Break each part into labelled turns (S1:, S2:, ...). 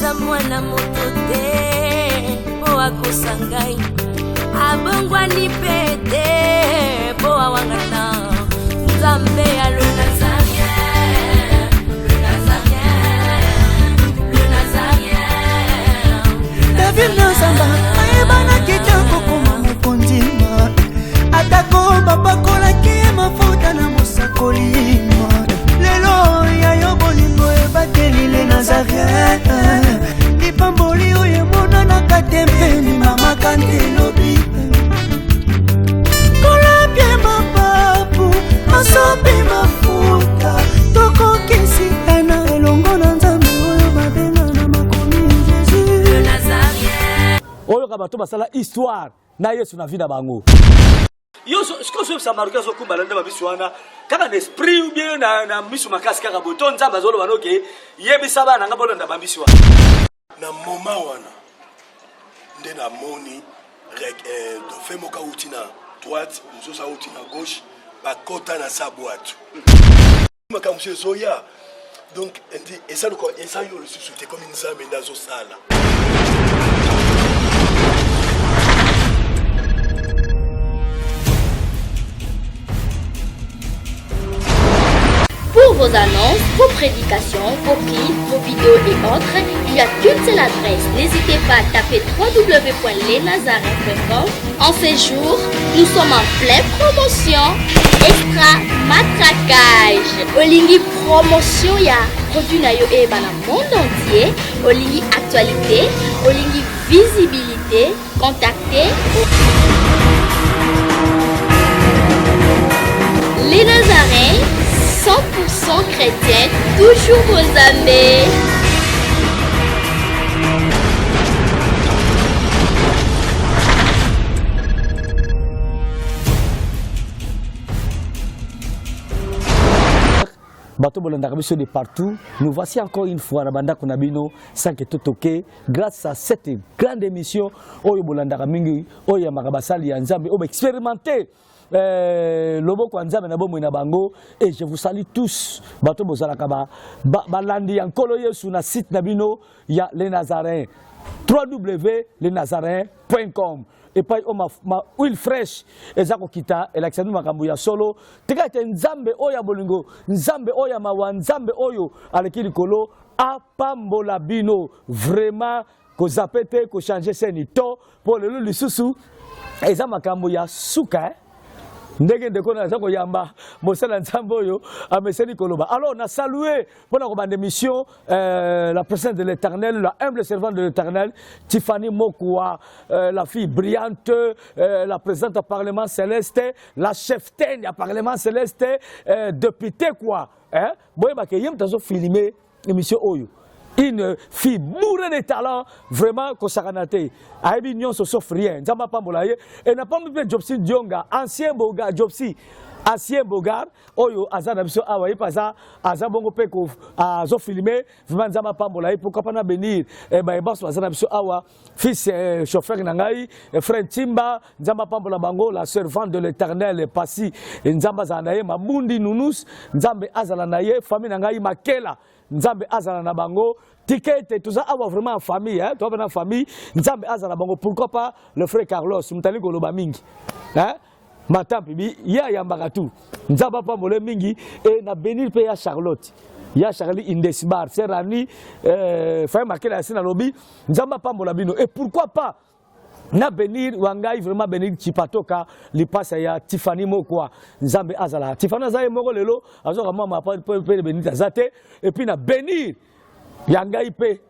S1: Naza mwana moto te mpo akosa ngai, abongwani mpe te mpo awangana Nzambe ya le Nazarien, le Nazarien, le Nazarien.
S2: David Nazamba ayebanaki te kokoma mokonzi ma atako bapakolaki ye mafuta na mosakoli ma lelo ya yo bolingo ebateli le Nazarien lipamboli oyo emonanaka te mpe ndimamaka nte lobi kolapie mapapu asopi mafuta tokokisi ena elongo na nzambe oyo babenga na makomi jesus
S1: Le Nazarien.
S3: Oyoka bato basala histoire na Yesu na vie na bango. Yo sikoyo ozoyebisa maroki azokumba nde bamisu wana kaka na esprit ou bien na, na misu makasi kaka boye to nzambe azoloba noke yebisa bana nga bolanda bamisi wana.
S4: Na moment wana nde namoni eh, dauphin moko awuti na droite, mosusu awuti na gauche, bakota na sa boîte. Makambo mosusu ezoya donc eza lokola eza yo lisusu te, komi Nzambe nde azosala.
S5: Pour vos annonces, vos prédications, vos clips, vos vidéos et autres, il n'y a qu'une seule adresse. N'hésitez pas à taper www.lesnazarens.com. En ces jours, nous sommes en pleine promotion. Extra matraquage. Olingi promotion ya produit na yo eyebana monde entier. Olingi actualité, olingi visibilité, contactez Les Nazaréens, 100% chrétiens, toujours vos amis.
S3: Bato bolandaka biso de partout, nous voici encore une fois na bandako na bino sans que totoke grâce à cette grande émission oyo bolandaka mingi oyo yambaka basali ya Nzambe oyo baexperimente eh, loboko ya Nzambe na bomoi na bango. Et je vous salue tous bato bozalaka balandi ya Nkolo Yesu na site na bino ya Les Nazaréens, www.lesnazaréens.com epai oyo ma, ma huile fraîche eza kokita elakisa bino makambo ya solo. Tika ete Nzambe oyo ya bolingo, Nzambe oyo ya mawa, Nzambe oyo aleki likolo apambola bino vraiment. Kozape te, kochange chaîne to mpo lelo lisusu eza makambo ya suka eh? Ndenge ndeko na aza koyamba mosala ya Nzambe oyo ameseni koloba. Alors na salue mpo na kobanda émission euh, la présence de l'Éternel, la humble servante de l'Éternel, Tiffany Mokua, euh, la fille brillante, euh, la présidente du Parlement céleste, la cheftaine du Parlement céleste, euh, député quoi. Hein? Boyeba ke ye moto azo filmer émission oyo. Une fille bourrée de talent, vraiment kosakana te. Ayebi nyonso sauf rien. Nzambe apambola ye. Et na pambi pe Jobsi Dionga, ancien boga Jobsi, ancien bogar oyo aza na biso awa ye pe aza, aza bongo pe ko azo filmer, vraiment Nzambe apambola ye, pourquoi pas na bénir eh, ba ebanso aza na biso awa, fils eh, chauffeur na ngai eh, frère Ntimba, Nzambe apambola bango, la servante de l'Éternel Pasi, Nzambe azala na ye, Mabundi Nunus, Nzambe azala na ye, famille na ngai Makela, Nzambe azala na bango. Tika ete toza awa vraiment en famille, hein, toza na famille, Nzambe azala bango, pourquoi pas le frère Carlos, mutali koloba mingi, hein, matampi bi ye ayambaka tout, Nzambe apambole mingi. Et na bénir pe ya Charlotte, ya Charlie Indesbar, c'est Rani, euh, frère Makela ya sina lobi, Nzambe apambola bino. Et pourquoi pas na bénir wangai vraiment bénir Chipatoka lipasa ya Tiffany Mokwa, Nzambe azala Tiffany aza ye moko lelo azoka mama pa pe pe bénir aza te. Et puis na bénir ya ngai pe,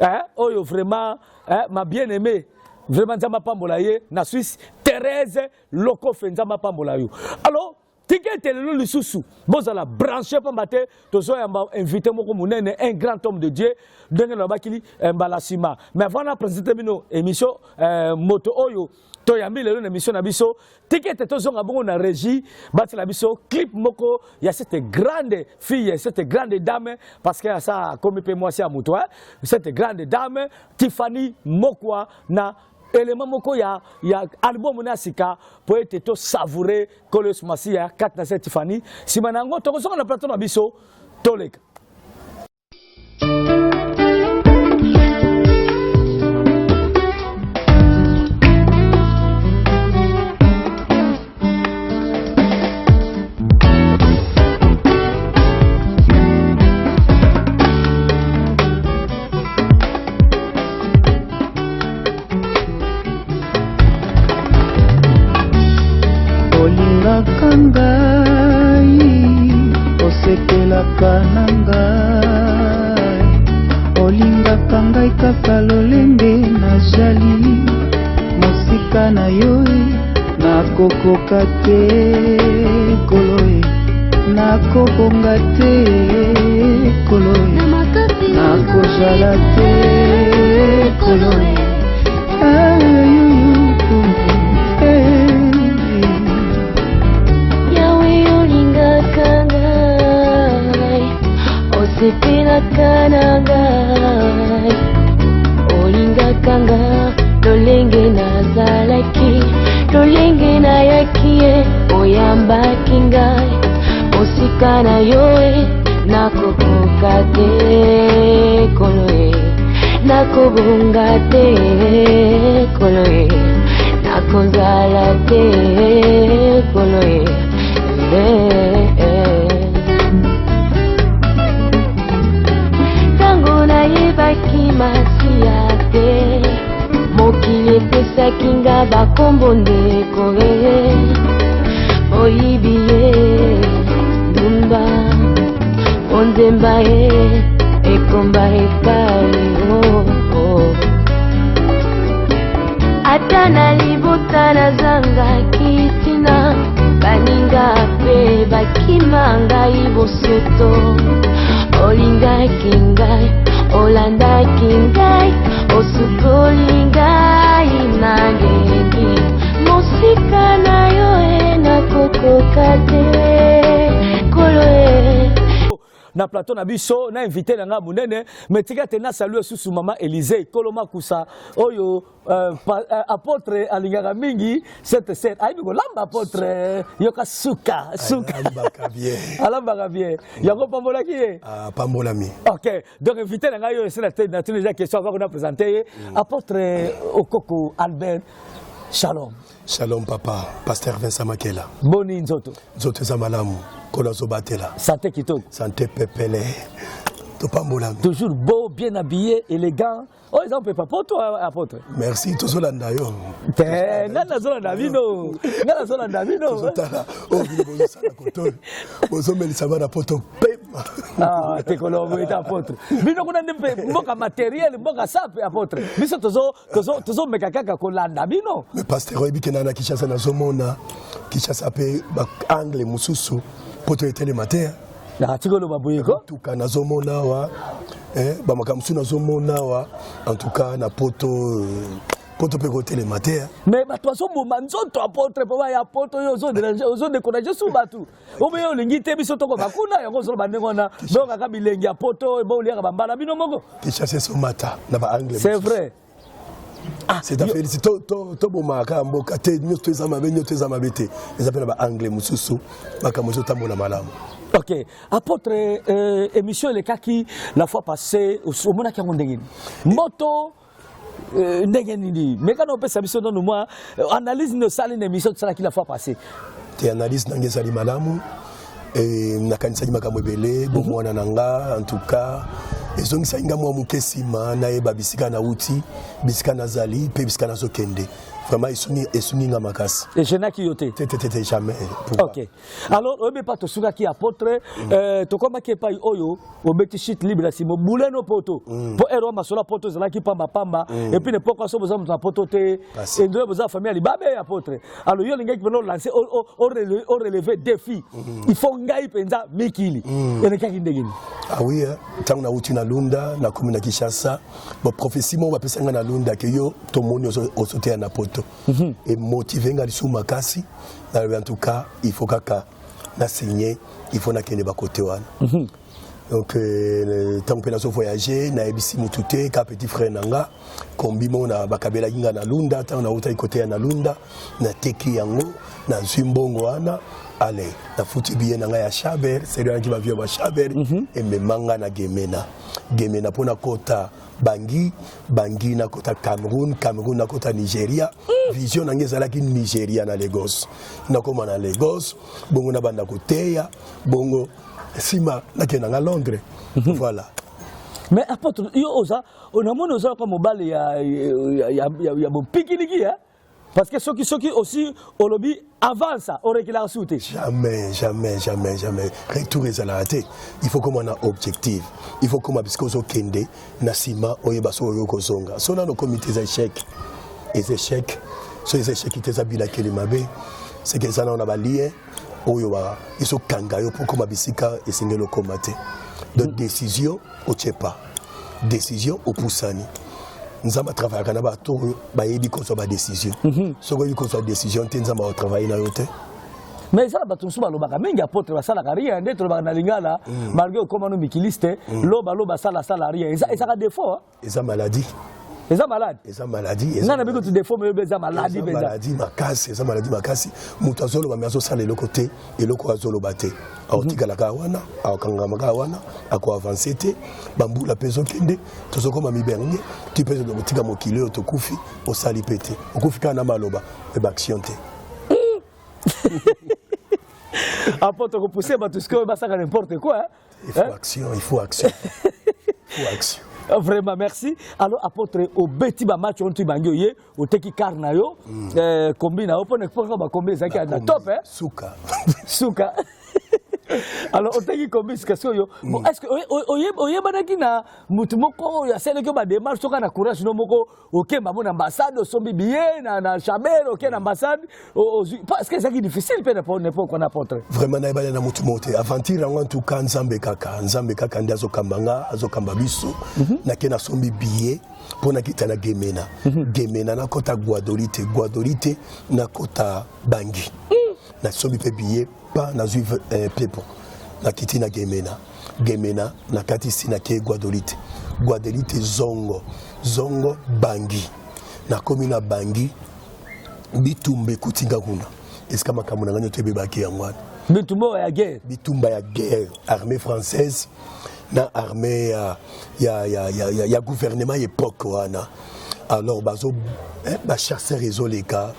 S3: hein, oyo vraiment, hein, ma bien-aimée vraiment Nzambe apambola ye na Suisse, Thérèse Lokofe, Nzambe apambola yo. Alors tika ete lelo lisusu bozala branché pamba te tozoyamba invité moko monene, un grand homme de Dieu ndenge nalobaki mbala nsima. Mais avant na présenter bino émission, euh, moto oyo toyambi lelo na émission na biso, tika ete tozonga bongo na régie batiela biso clip moko ya cette grande fille, cette grande dame, parce que asa akomi pe mwasi ya moto, hein? Cette grande dame Tiffany Mokwa na élément moko ya, ya album na sika po ete to savourer Nkolo Yesu Masiya kati na cette Tiffany. Sima na yango tokozonga na plateau na biso toleka.
S6: Kaka lolenge nazali mosika na yo e, nakokoka te kolo e, nakobonga te kolo e, nakozala te kolo e.
S1: Yawe olingaka ngai, osepelaka na ngai, olingaka nga lolenge nazalaki, lolenge nayaki ye, oyambaki ngai mosika na yo e, nakokoka te kolo e, nakobonga te kolo e, nakozala te kolo e. Ntango nayebaki masiya te, mokili epesaki nga bakombo ndeko e, moyibi ye, ndumba, onzemba ye, ekomba epai oh, oh. Ata na libota nazangaki ntina, baninga mpe bakima ngai bosoto. Olingaki ngai, olandaki ngai, osukoli ngai na ngengi. Mosika na yo e nakokoka te, Nkolo e.
S3: Na plateau na biso na invité na nga monene, mais tika te na salue susu mama Elysée Kolo Makusa oyo apôtre alingaka mingi cette sœur ayebi kolamba apôtre yoka suka suka.
S4: Alambaka bien.
S3: Alambaka bien, yango pambolaki ye.
S4: Ah, pambolami.
S3: Ok, donc invité na ngai oyo esala te na tuni déjà question avant qu'on a présenté ye, apôtre Okoko Albert, shalom.
S4: Shalom papa, pasteur Vincent Makela.
S3: Boni nzoto?
S4: Nzoto eza malamu, kolo azobatela.
S3: Santé kitoko.
S4: Santé pepele. Topambolami.
S3: Toujours beau, bien habillé, élégant. Oh, eza mpe papoto apôtre.
S4: Merci, tozolanda yo.
S3: Te, nga nazolanda bino. Nga nazolanda bino.
S4: Tozotala oyo bino bozosala koto. Bozomelisa bana poto pema.
S3: Ah, te kolongo ete apôtre. Bino kuna nde mpe mboka matériel, mboka sape apôtre. Biso tozo tozo tozomeka kaka kolanda bino.
S4: Mais pasteur oyebi ke na Kinshasa nazomona Kinshasa mpe ba angle mosusu poto etelema te.
S3: Na tikolo boye ko.
S4: Tuka nazomona awa bamakambo mosusu nazomona awa, en tout cas na poto poto mpe kotelema te.
S3: Mais bato bazoboma nzoto apôtre mpo baya poto, oyo ozodécourage su bato obe olingi te biso tokoma kuna, yango ozoloba ndenge wana, boyokaka bilengi ya poto, boliaka bambala bino moko.
S4: Kinshasa esomata na baangle.
S3: C'est vrai.
S4: C'est à féliciter. Tobomaka kaka mboka te, nyonso eza mabe, nyonso eza mabe te, eza mpe na baangle mosusu makambo ezotambola malamu.
S3: Ok, apôtre, émission elekaki la fois passée, omonaki yango ndenge nini? Moto ndenge nini? Meka na opesa biso nanu mwa analyse nini osali na émission tosalaki la fois passée.
S4: Te, analyse nange ezali malamu. Nakanisaki makambo ebele bomwana na nga, en tout cas ezongisaki nga mwa moke nsima, nayeba bisika nauti, bisika nazali mpe bisika nazokende. Vraiment esungi nga makasi.
S3: Egênaki yo te?
S4: Te, te, te, te, jamais.
S3: Ok, alors oyebi epa tosukaki apôtre, tokomaki epai oyo obeti chute libre na nsima obuleno poto mpo ere wa masolo ya poto ezalaki pambapamba, et puis nepoka so boza moto na poto te, endroit boza famille ya libabe apôtre. Alors yo olingaki mpena olance, orelever défi, il faut ngai mpenza mikili elekaki ndenge nini?
S4: Ah oui, ntango nauti na Lunda, nakomi na Kinshasa, bon, prophétie moko bapesa ngai na Lunda ke yo tomoni ozoteya na poto, emotive ngai lisusu makasi. Nalobi en tout cas il faut kaka na signer, il faut nakende bakote wana. Donc ntango mpe nazo voyage, nayebisi mutu te, ka petit frère na nga kombi moko na bakabelaki nga na Lunda ntango nautaki koteya na Lunda, nateki yango, nazwi mbongo wana, ale nafuti billet na ngai ya Chaber, seri yanaki bavio ba Chaber emema nga na Gemena, Gemena mpo nakota Bangi, Bangi nakota Cameroun, Cameroun nakota Nigeria. Vision na ngai ezalaki Nigeria na Lagos. Nakoma na Lagos bongo nabanda koteya, bongo nsima nakende nga Londres, voilà.
S3: Mais apôtre, yo oza, namoni oza kwa mobali ya bopikiliki. Parce que soki soki aussi olobi avance orekelaka su te.
S4: Jamais, jamais, jamais, jamais. Retour ezalaka te. Il faut koma na objectif. Il faut koma bisika ozokende na nsima oyeba soki okoki kozonga. So nano okomi te eza échec. Eza échec. So eza échec te eza bilakeli mabe. Seke eza nano na balien oyo ezokanga yo mpo okoma bisika esengeli okoma te. Donc décision otie pas. Décision opusani. Nzambe atravayaka na bato oyo bayebi kozwa badécision. Soki oyebi kozwa décision te, Nzambe akotravaille na yo te.
S3: Mais eza na bato mosusu balobaka mingi, apôtre, basalaka rien. Nde tolobaka na lingala, malgré okóma no mikiliste, loba loba, sala sala, rien. Ezaka défaut, hein?
S4: Eza maladie.
S3: Eza malade.
S4: Eza maladie.
S3: Nga na biko tu défaut, mais eza maladie.
S4: Eza
S3: mpenza.
S4: Maladie makasi, eza maladie makasi. Moto azoloba me azosala eloko te, eloko azoloba te, akotikala kaka wana, akokangama kaka wana, akoavance te. Bambula mpe ezokende, tozokoma mibenge ti mpe tokotika mokili oyo, tokufi, osali mpe te, okufi kaka na maloba me baaction te.
S3: Apôtre, kopousse bato sikoyo basaka n'importe quoi, hein?
S4: Il faut action, il faut action, il faut action.
S3: Vraiment, merci. Alors apôtre, obeti bamatch oyo ntu bangi, oye oteki car na yo, kombi na yo, mpona mpo bakombi ezalaki na top, hein?
S4: Suka.
S3: Suka. Alors oteki kombi sika sikoyo. Bon, est ce que oyebanaki na motu moko oyo asalaki yo badémarche, soka na courage no moko okemba mo na ambassade, osombi billet na chaber, oke na ambassade, ozwi? Parce que ezalaki difficile mpe na époque wana, apôtre.
S4: Vraiment, nayebani na motu moko te. Aventure yango, en tout cas, Nzambe kaka, Nzambe kaka nde azokamba nga, azokamba biso. Nake nasombi billet mpo nakita na Gemena. Gemena nakɔta Gbadolite, Gbadolite nakɔta Bangi. Nasombi mpe billet pa, nazwi pepo, nakiti na Gemena. Gemena nakatisi, nake Gbadolite, Gbadolite zongo, zongo Bangi. Nakomi na Bangi, bitumba ekutinga kuna, esika makambo na ngai nyonso ebebaki yango wana.
S3: Bitumba oyo ya guerre?
S4: Bitumba ya guerre, armée française na armée ya gouvernement époque wana. Alors bazo bachasseur ezoleka,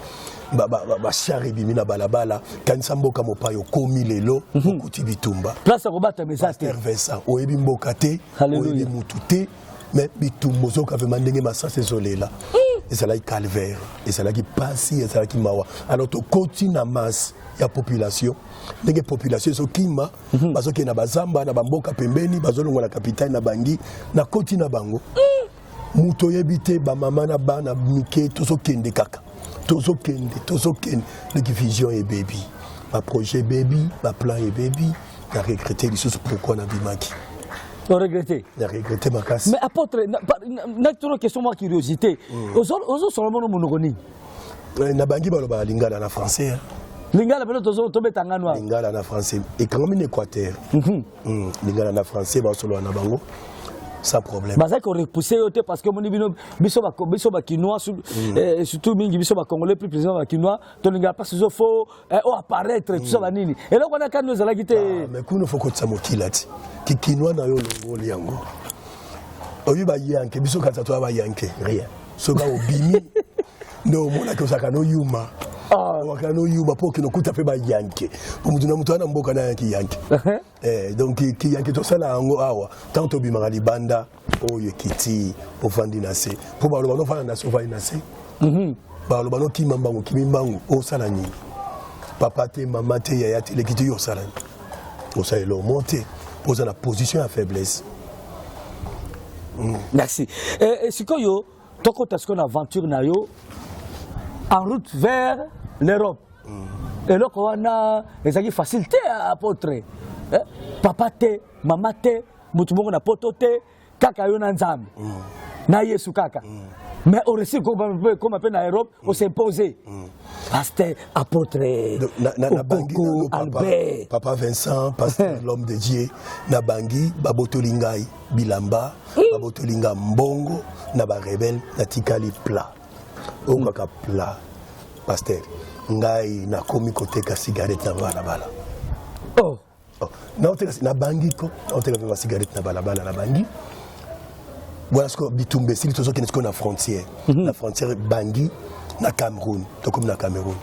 S4: bachar ebimi na balabala. Kanisa mboka mopaya okomi lelo, okuti bitumba.
S3: Place ya kobatama eza te.
S4: Pasteur Vincent, oyebi mboka te,
S3: Alléluia.
S4: oyebi mutu te, mais bitumba ozoyoka vraiment ndenge masasi ezolela. Ezalaki calvaire, ezalaki pasi, ezalaki mawa. Alors tokoti na masse ya population, ndenge population ezokima, bazokende na bazamba, na bamboka pembeni, bazolongwa na capitale na Bangi. Nakoti na bango, moto oyebi te, bamama na bana mike, tozokende kaka, tozokende, tozokende. Leki, vision ebebi, baprojet ebebi, baplan ebebi. Na regrete lisusu pourquoi nabimaki.
S3: Oregrete?
S4: Na regrete makasi.
S3: Mais apôtre, na tolo question mwa curiosité, ozosolola mono monoko nini?
S4: Na Bangi balobaka lingala na français, hein.
S3: Lingala pene tobeta ngano awa.
S4: Lingala na français, ekangami na Équateur. Lingala na français, basolola na bango sans problème.
S3: Bazalaki korepousse yo te? Parce que omoni bino biso biso bakinois, surtout mingi biso bacongolais, plus président bakinois, tolingaka mpasi zo fo o apparaître, tout ça, banini, eloko wana kano ezalaki te.
S4: Ah, mais kuna fo kotisa mokila ti kikinois na yo, olongoli yango, oyebi bayanke, biso kanisa toya bayanke, rien. Soki obimi nde omonaki ozalaka noyuma, ozalaka noyuma mpo okende okuta mpe bayanke, po motu na motu wana mboka na yanke yanke. Donc kiyanke tosala yango awa. Ntango tobimaka libanda oyo, ekiti, ofandi na se, mpo baloba nofanda na se, ofandi na se. Baloba nokima mbangu, okimi mbangu, osala nini? Papa te, mama te, yaya te, leki te, yo osala nini? Osala eloko moko te, mpo oza na position ya faiblesse.
S3: Merci. Sikoyo tokota sikoyo na aventure na yo en route vers l'Europe. Eloko wana ezalaki facile te, apôtre. Papa te, mama te, motu moko na poto te, kaka yo na Nzambe na Yesu kaka. Mais oréussir koma mpe na Europe, os'impose pasteur apôtre.
S4: Donc, na Bangi
S3: Okoko
S4: nano, papa,
S3: Albert.
S4: Papa Vincent, pasteur, l'homme de Dieu, na Bangi babotoli ngai bilamba, babotoli ngai mbongo na barebele, natikali plat oyo kaka plat. Pasteur, ngai nakomi koteka cigarette na balabala.
S3: Oh.
S4: Oh, naoteka na Bangi ko, naoteka mpe bacigarette na balabala na Bangi. Voilà, sikoyo bitumba esili, tozokende sikoyo na frontière, na frontière Bangi na Cameroun. Tokomi na Cameroun.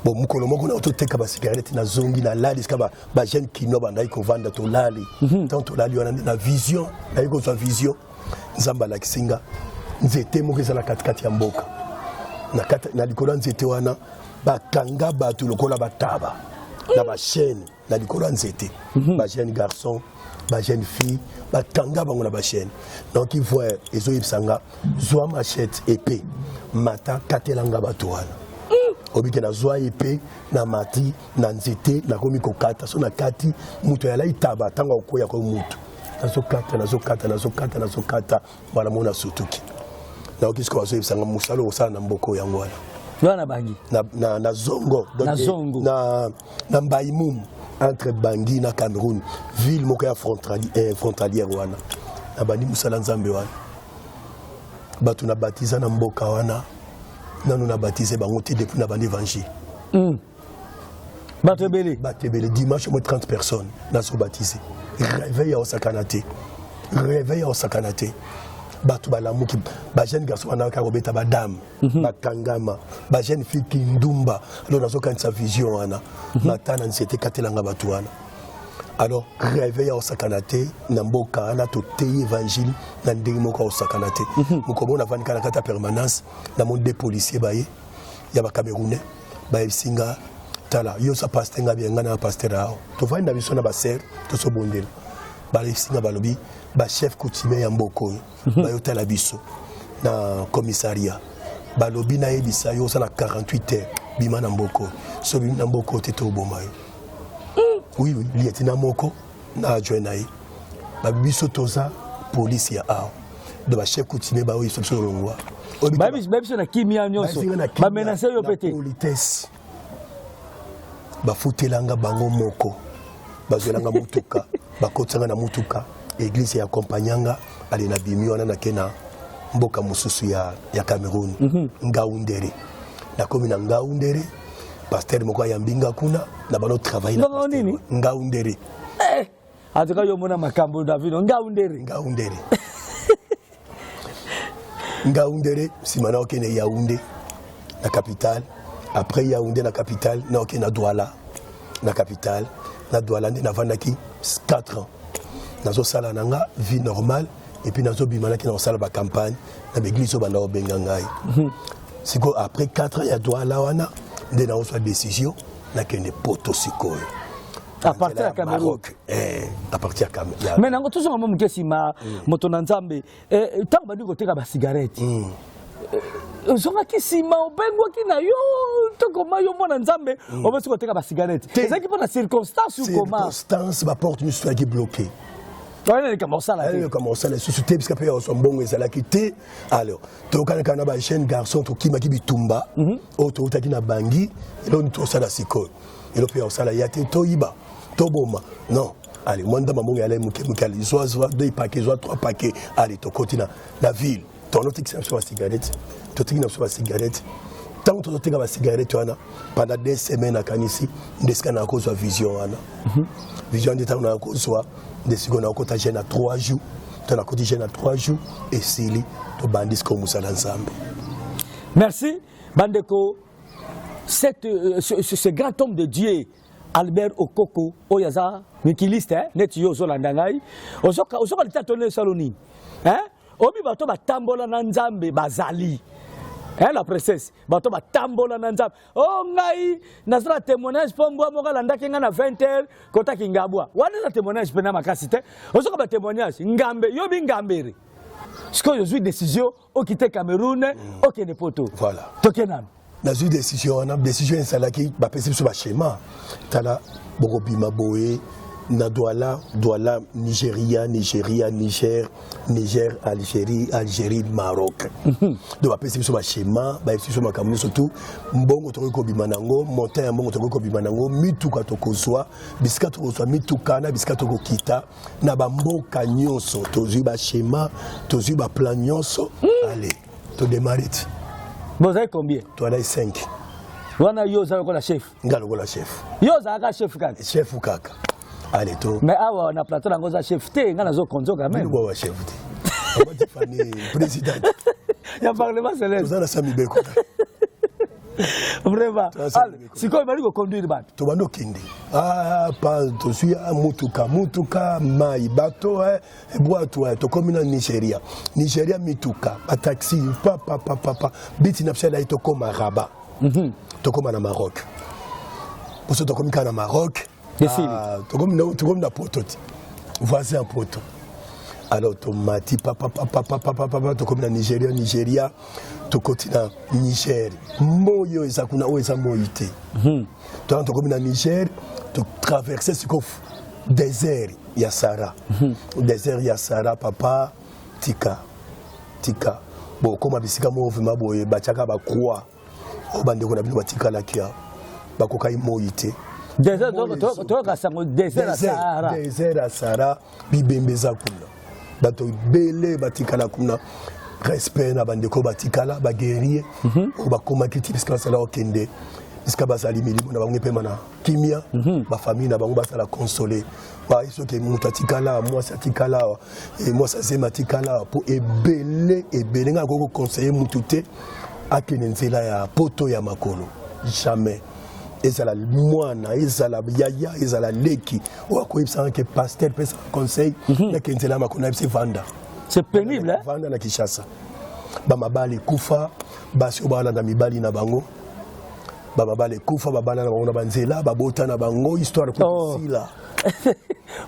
S4: Bon, mokolo moko na toteka bacigarette, nazongi, nalali esika bajeune kino bandaki kovanda. Tolali. Ntango tolali wana, nde na vision nayi kozwa vision, Nzambe alakisi nga nzete moko eza na katikati ya mboka. Na kati na likolo ya nzete wana bakanga bato lokola bataba na bachaîne na likolo ya nzete, ba jeune garçon, ba jeune fille, bakanga bango na bachaîne. Donc voix ezoyebisa nga: zwa machette, épée, mata, katelanga bato wana. Obike nazwa épée na mati na nzete, nakomi kokata. So nakati moto ayalai taba, ntango akokwea ko motu, nazokata, nazokata, nazokata, nazokata, mbala mona sutuki. Nayoki sikoyo bazoyebisanga: mosala okosala na mboka oyo yango wana.
S3: Wana Bangi?
S4: Na Zongo. Donc,
S3: Na Zongo.
S4: Na Mbaimum, entre Bangi na Cameroun, ville moko ya frontalière wana. Nabandi mosala Nzambe wana. Bato na batiza na mboka wana, nano na batize bango te depuis na bandi évangile.
S3: Bato ebele.
S4: Bato ebele. Dimanche au moins 30 personnes nazobatize. Réveil ya osakana te, réveil ya osakana te. Bato balamuki, bajeune garçon wana kaka kobeta badame, bakangama, bajeune fille kindumba. Alors nazokanisa vision wana, mata na nzete, katelanga bato wana. Alors réveil ya osakana te na mboka wana. Toteyi évangile na ndenge moko ya osakana te. Mokolo moko navandi kaka na kati ya permanence, namoni deux policier baye ya bacamerounais. Bayebisi nga: tala, yo oza pasteur? Nga bien, nga na pasteur awa. Tovandi na biso na basere, tosobondela. Bayebisi nga, balobi bachef coutumier ya mboka oyo bayotala biso na commissariat. Balobi nayebisa yo, oza na 48 heures, bima na mboka oyo. So bimi na mboka oyo te, toboma yo. Oui, lieutenant moko na adjoint na ye. Babi biso toza polise ya awa, donc bachef coutumier baoyebisa biso longwa.
S3: Bayebi biso na kimia nyonso, bamenace yo mpe te.
S4: Politesse. Bafutelanga bango moko, bazwelanga mutuka, bakotisanga na mutuka, église ya accompagnanga. Ale, na bimi wana, nake na mboka mosusu ya Cameroun, Ngaoundéré. Nakomi na Ngaoundéré, pasteur moko ayambi nga kuna na bano travail na
S3: Ngongo nini?
S4: Ngaoundéré.
S3: Eh, en tout cas yo omona makambo, Davino. Ngaoundéré.
S4: Ngaoundéré, Ngaoundéré. Nsima na okende Yaoundé na capitale. Après Yaoundé na capitale, na okende na Douala na capitale. Na Douala nde navandaki 4 ans, nazosala na nga vie normale, et puis nazobima, naki na kosala bacampagne na baeglise oyo banda kobenga ngai. Sikoyo après 4 ans ya Douala wana nde naozwa décision nakende Poto sikoyo.
S3: À partir ya Cameroun.
S4: Maroc, à partir ya
S3: Mais nango tozonga mwa moke nsima, moto na Nzambe. Ntango bandi koteka basigarete, ozongaki nsima, obengwaki na yo tokoma yo mwana Nzambe, obesi koteka basigarete. Ezalaki mpo na circonstance ou koma?
S4: Circonstance, baporte nyonso ezalaki bloqué.
S3: Wana likambo osala te.
S4: Likambo osala lisusu te, bisika mpe ya kozwa mbongo ezalaki te. Alors toyokanaka na bajeune garçon, tokimaki bitumba oyo toutaki na Bangi. Eloni tosala sikoyo? Elo mpe ya kosala ya te, toyiba, toboma? Non. Ale, mwa ndamba mbongo yalai moke moke. Ale, zwa, zwa deux paquet, zwa trois paquet. Ale, tokoti na ville, tonotikisa biso basigarete, totiki na biso basigarete. Ntango tozoteka basigarete wana pendant 2 semaines, akanisi nde esika na kozwa vision wana. Vision nde ntango na kozwa nde sikoyo nakokota jeûne na 3 jours. To nakoti jeûne na 3 jours, esili, tobandi sikoyo mosala Nzambe.
S3: Merci bandeko. Ce grand homme de Dieu Albert Okoko oyo aza mikiliste, eh? Neti yo ozolanda ngai, ozoka lita tone esalo nini, eh? Obi bato batambola na Nzambe bazali, eh, la princesse, bato batambola na Nzambe. O ngai naza na témoignage mpo mbwa moko alandaki ngai na 20 heures kotaki ngabwa wana. Eza témoignage mpena makasi te. Ozoka batémoignage ngambe yobi ngambere. Sikoyo ozwi décision okite Cameroun, okende Poto.
S4: Voilà.
S3: Toke nano.
S4: Nazwi décision wana. Décision ezalaki, bapesi biso baschéma: tala, bokobima boye na Douala, Douala Nigeria, Nigeria Niger, Niger Algérie, Algérie Maroc. Donc bapesi biso baschéma, bayebisi biso makambo nyonso tu: mbongo tokoki kobima nango, montant ya mbongo tokoki kobima nango, mituka tokozwa, bisika tokozwa mituka na bisika tokokita na bamboka nyonso. Tozwi baschéma, tozwi baplan nyonso. Ale, todémarrer ti.
S3: Bozali combien?
S4: Toalai 5.
S3: Wana yo oza lokola chef?
S4: Nga lokola chef.
S3: Yo ozalaka chef kaka?
S4: Chef kaka. Ale, to
S3: Mais awa na plateau nango oza chef te, nga nazokonzo quand même.
S4: Bino bwa chef te. Mama Tiffany, président
S3: ya parlement céleste.
S4: Toza na sa mibeko.
S3: Vraiment. Sikoyo bali koconduire bato.
S4: Tobandi okende ah, pa tozwi ah, motuka motuka mai bato eh, bwato eh, tokomi na Nigeria. Nigeria mituka bataxi papapapapa biti na biso elai tokóma Rabat. Tokóma na Maroc. Poso tokomi kaka na Maroc. Ah, tokomi na poto ti voisin ya poto. Alors tomati papapapapapapa tokomi na Nigeria. Nigeria tokoti na Niger, moi oyo eza kuna oyo eza moi te. Twana tokomi na Niger, totraverse sikoyo désert ya Sahara. Désert ya Sahara, papa, tika tika bo okóma bisika moko vraiment boye batiaka bacroix oyo bandeko na bino batikalaki awa, bakokai moi te.
S3: Désert, toyoka sango désert ya Sahara.
S4: Désert ya Sahara, bibembe eza kuna, bato ebele batikala kuna. Respect na bandeko batikala, baguerrier oyo bakomaki ti bisika basala kokende, bisika bazali, milimo na bango epema na kimia, bafamille na bango basala console. Soki moto atikala, mwasi atikala, mwasi azema atikala, mpo ebele ebele. Ngai nakoki koconseiller mutu te akende nzela ya poto ya makolo, jamais. Ezala mwana, ezala yaya, ezala leki oyo akoyebisanga ke pasteur pesa conseil nake nzela ya makolo, nayebisi vanda.
S3: C'est pénible, hein?
S4: Vanda na Kinshasa. Bamabala ekufa, basi oyo balanda mibali na bango, bamabala ekufa, babala na bango na banzela, babota na bango, histoire kosila.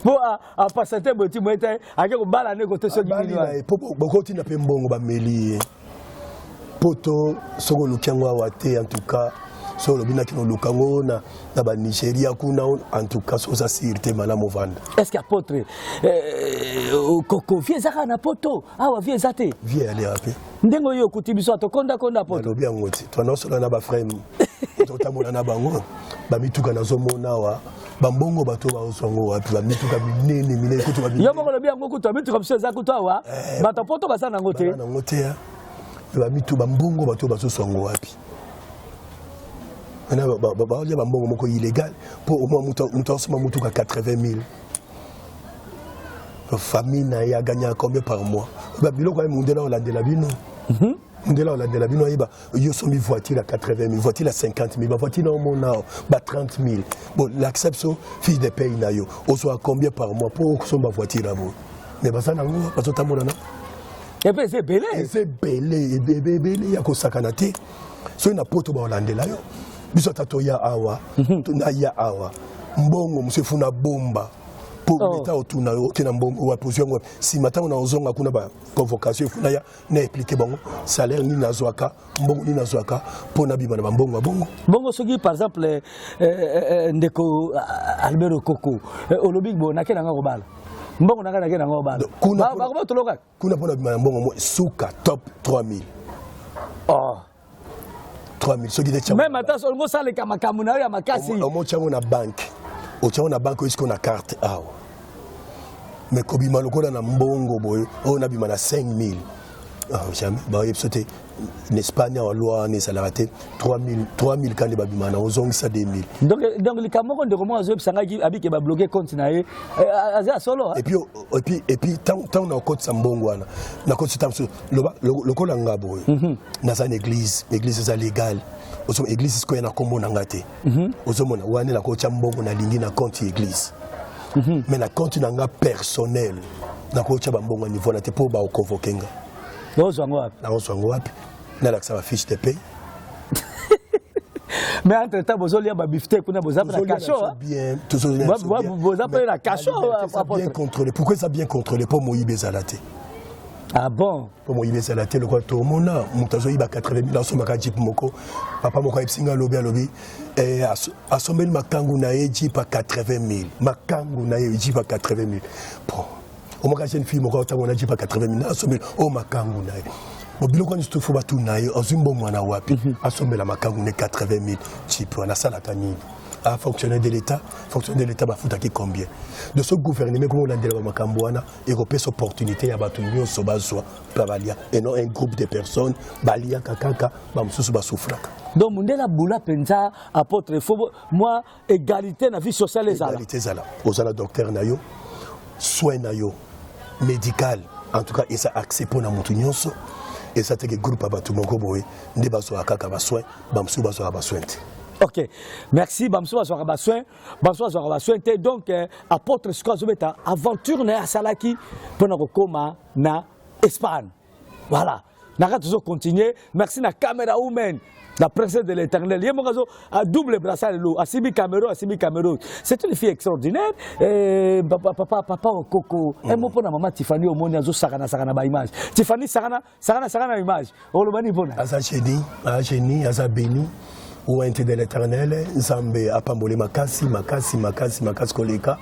S3: Po apasa te boye ti boye te ake kobala nde kote soki
S4: nini wana. Po bokotinda mpe mbongo bameli ye poto. Soki oluki yango awa te, en tout cas soki olobi naki noluka yango na banigeria kuna, en tout cas soki oza sûr te, malamu ovanda.
S3: Est ce que apôtre Koko, vie eza kaka na poto awa, vie eza te?
S4: Vie aleka mpe.
S3: Ndenge oyo okuti biso tokondakonda poto.
S4: Nalobi yango te, twana osola na bafrère, totambola na bango, bamituka nazomona awa, bambongo bato bazwa yango wapi? Bamituka minene minene kutu.
S3: Yo moko olobi yango kutu, bamituka biso eza kutu awa, bato poto baza nango te.
S4: Nango te. Bamitu bambongo bato bazoswa yango wapi? Baolia bambongo moko illégal, mpo omwa moto asomba mutuka 80 000, famille na ye aganya combien par mois? Biloko aye mundele olandela bino, mundele olandela bino, ayeba yo sombi voiture ya 80 000, voiture ya 50 000, bavoiture na omona ba 30 000. Bon, lakisa biso fiche de paye na yo, ozwa combien par mois mpo okosomba voiture ya boye? Mais baza nango, bazotambola na
S3: epe eza ebele.
S4: Eza ebele, ebele ya kosakana te. Soki na poto baolandela yo, biso ata toya awa, naya awa, mbongo mosu efuna bomba mpo leta otuna yo oke na mbongo wapi, ozwi yango wapi. Nsima ntango na ozonga kuna, baconvocation efuna ya na expliquer bango salaire nini nazwaka, mbongo nini nazwaka mpo nabima na bambongo ya bongo.
S3: Bongo soki par exemple ndeko Albert Koko olobi bo nake nanga kobala, mbongo nanga nake nanga kobala, bakobotoloka?
S4: Kuna mpo nabima na mbongo mo suka top 3000.
S3: Oh.
S4: 3000 soki te.
S3: Même ata soki osaleka makambo na yo ya makasi.
S4: Omo otyango na banke, otyango na banke, oyesiko na carte awa, mais kobima lokola na mbongo boye oyo nabima na 5000, ah, jamais. Baoyebi biso te na Espagne awa, loi wana ezalaka te. 3000, 3000 kandi babima na ozongisa 2000.
S3: Donc likambo moko ndeko moko azoyebisa ngai abike babloquer compte na ye, aza ya solo.
S4: Et puis ntango nakotisa mbongo wana, nakotisa ntango mosusu, loba lokola nga boye naza na église, église eza légal. Ozomona église sikoyo na nkombo na nga te. Ozomona wana nakotya mbongo nalingi na compte ya église, mais na compte na nga personnel nakotya bambongo ya niveau na te mpo baoconvoquer nga.
S3: Ozwa yango wapi?
S4: Nakozwa yango wapi? Nalakisa bafiche de paie.
S3: Mais entre temps bozolia babifteck kuna, boza mpe na cachot.
S4: Bien.
S3: Boza mpe na cachot.
S4: Bien contrôlé. Pourquoi eza bien contrôlé? Mpo moyibi ezala te.
S3: Ah bon?
S4: Mpo moyibi ezala te. Lokola tomona moto azoyiba 80 000, asombaka jeep moko. Papa moko ayebisi nga, alobi asombeli makangu na ye jeep ya 80 000, makangu na ye jeep ya 80 000. Bon, omaka jeune fille moko aotango na jeep ya 80 000 asombeli oyo makangu na ye. Bo biloko wana surtout fo batuna ye azwi mbongo wana wapi, asombela makangu ne 80 000 jeep wana. Asalaka nini? A fonctionnaire de l'État. Fonctionnaire de l'État bafutaki combien? De ce gouvernement komo olandela bamakambo wana, ekopesa opportunité ya bato nyonso bazwa mpe balia, et non un groupe de personnes baliaka kaka, bamosusu basouffraka.
S3: Donc mondele abula mpenza, apôtre, faut mwa égalité na vie sociale ezala.
S4: Égalité ezala. Ozala docteur na yo, soin na yo médical, en tout cas eza accès mpo na motu nyonso. Eza te ke groupe ya bato moko boye nde bazwaka kaka basoin, bamosusu bazwaka basoin te.
S3: Ok, merci. Bamosusu bazwaka basoin, bamosusu bazwaka basoin te. Donc eh, apôtre sikoyo azobeta aventure na ye asalaki mpo na kokóma na Espagne. Voilà, naka tozo continuer. Merci na camera woman, la princesse de l'éternel. Ye moko azo a double brassard lelo, asimbi caméra, asimbi caméra. C'est une fille extraordinaire. Eh, papa, papa, papa Okoko. Un mot mpo na mama Tiffany, omoni azosakana sakana ba image. Tiffany sakana sakana sakana image. Oloba nini mpona?
S4: Aza génie, aza génie, aza béni. Ointe de l'éternel, Nzambe apamboli makasi, makasi, makasi, makasi koleka.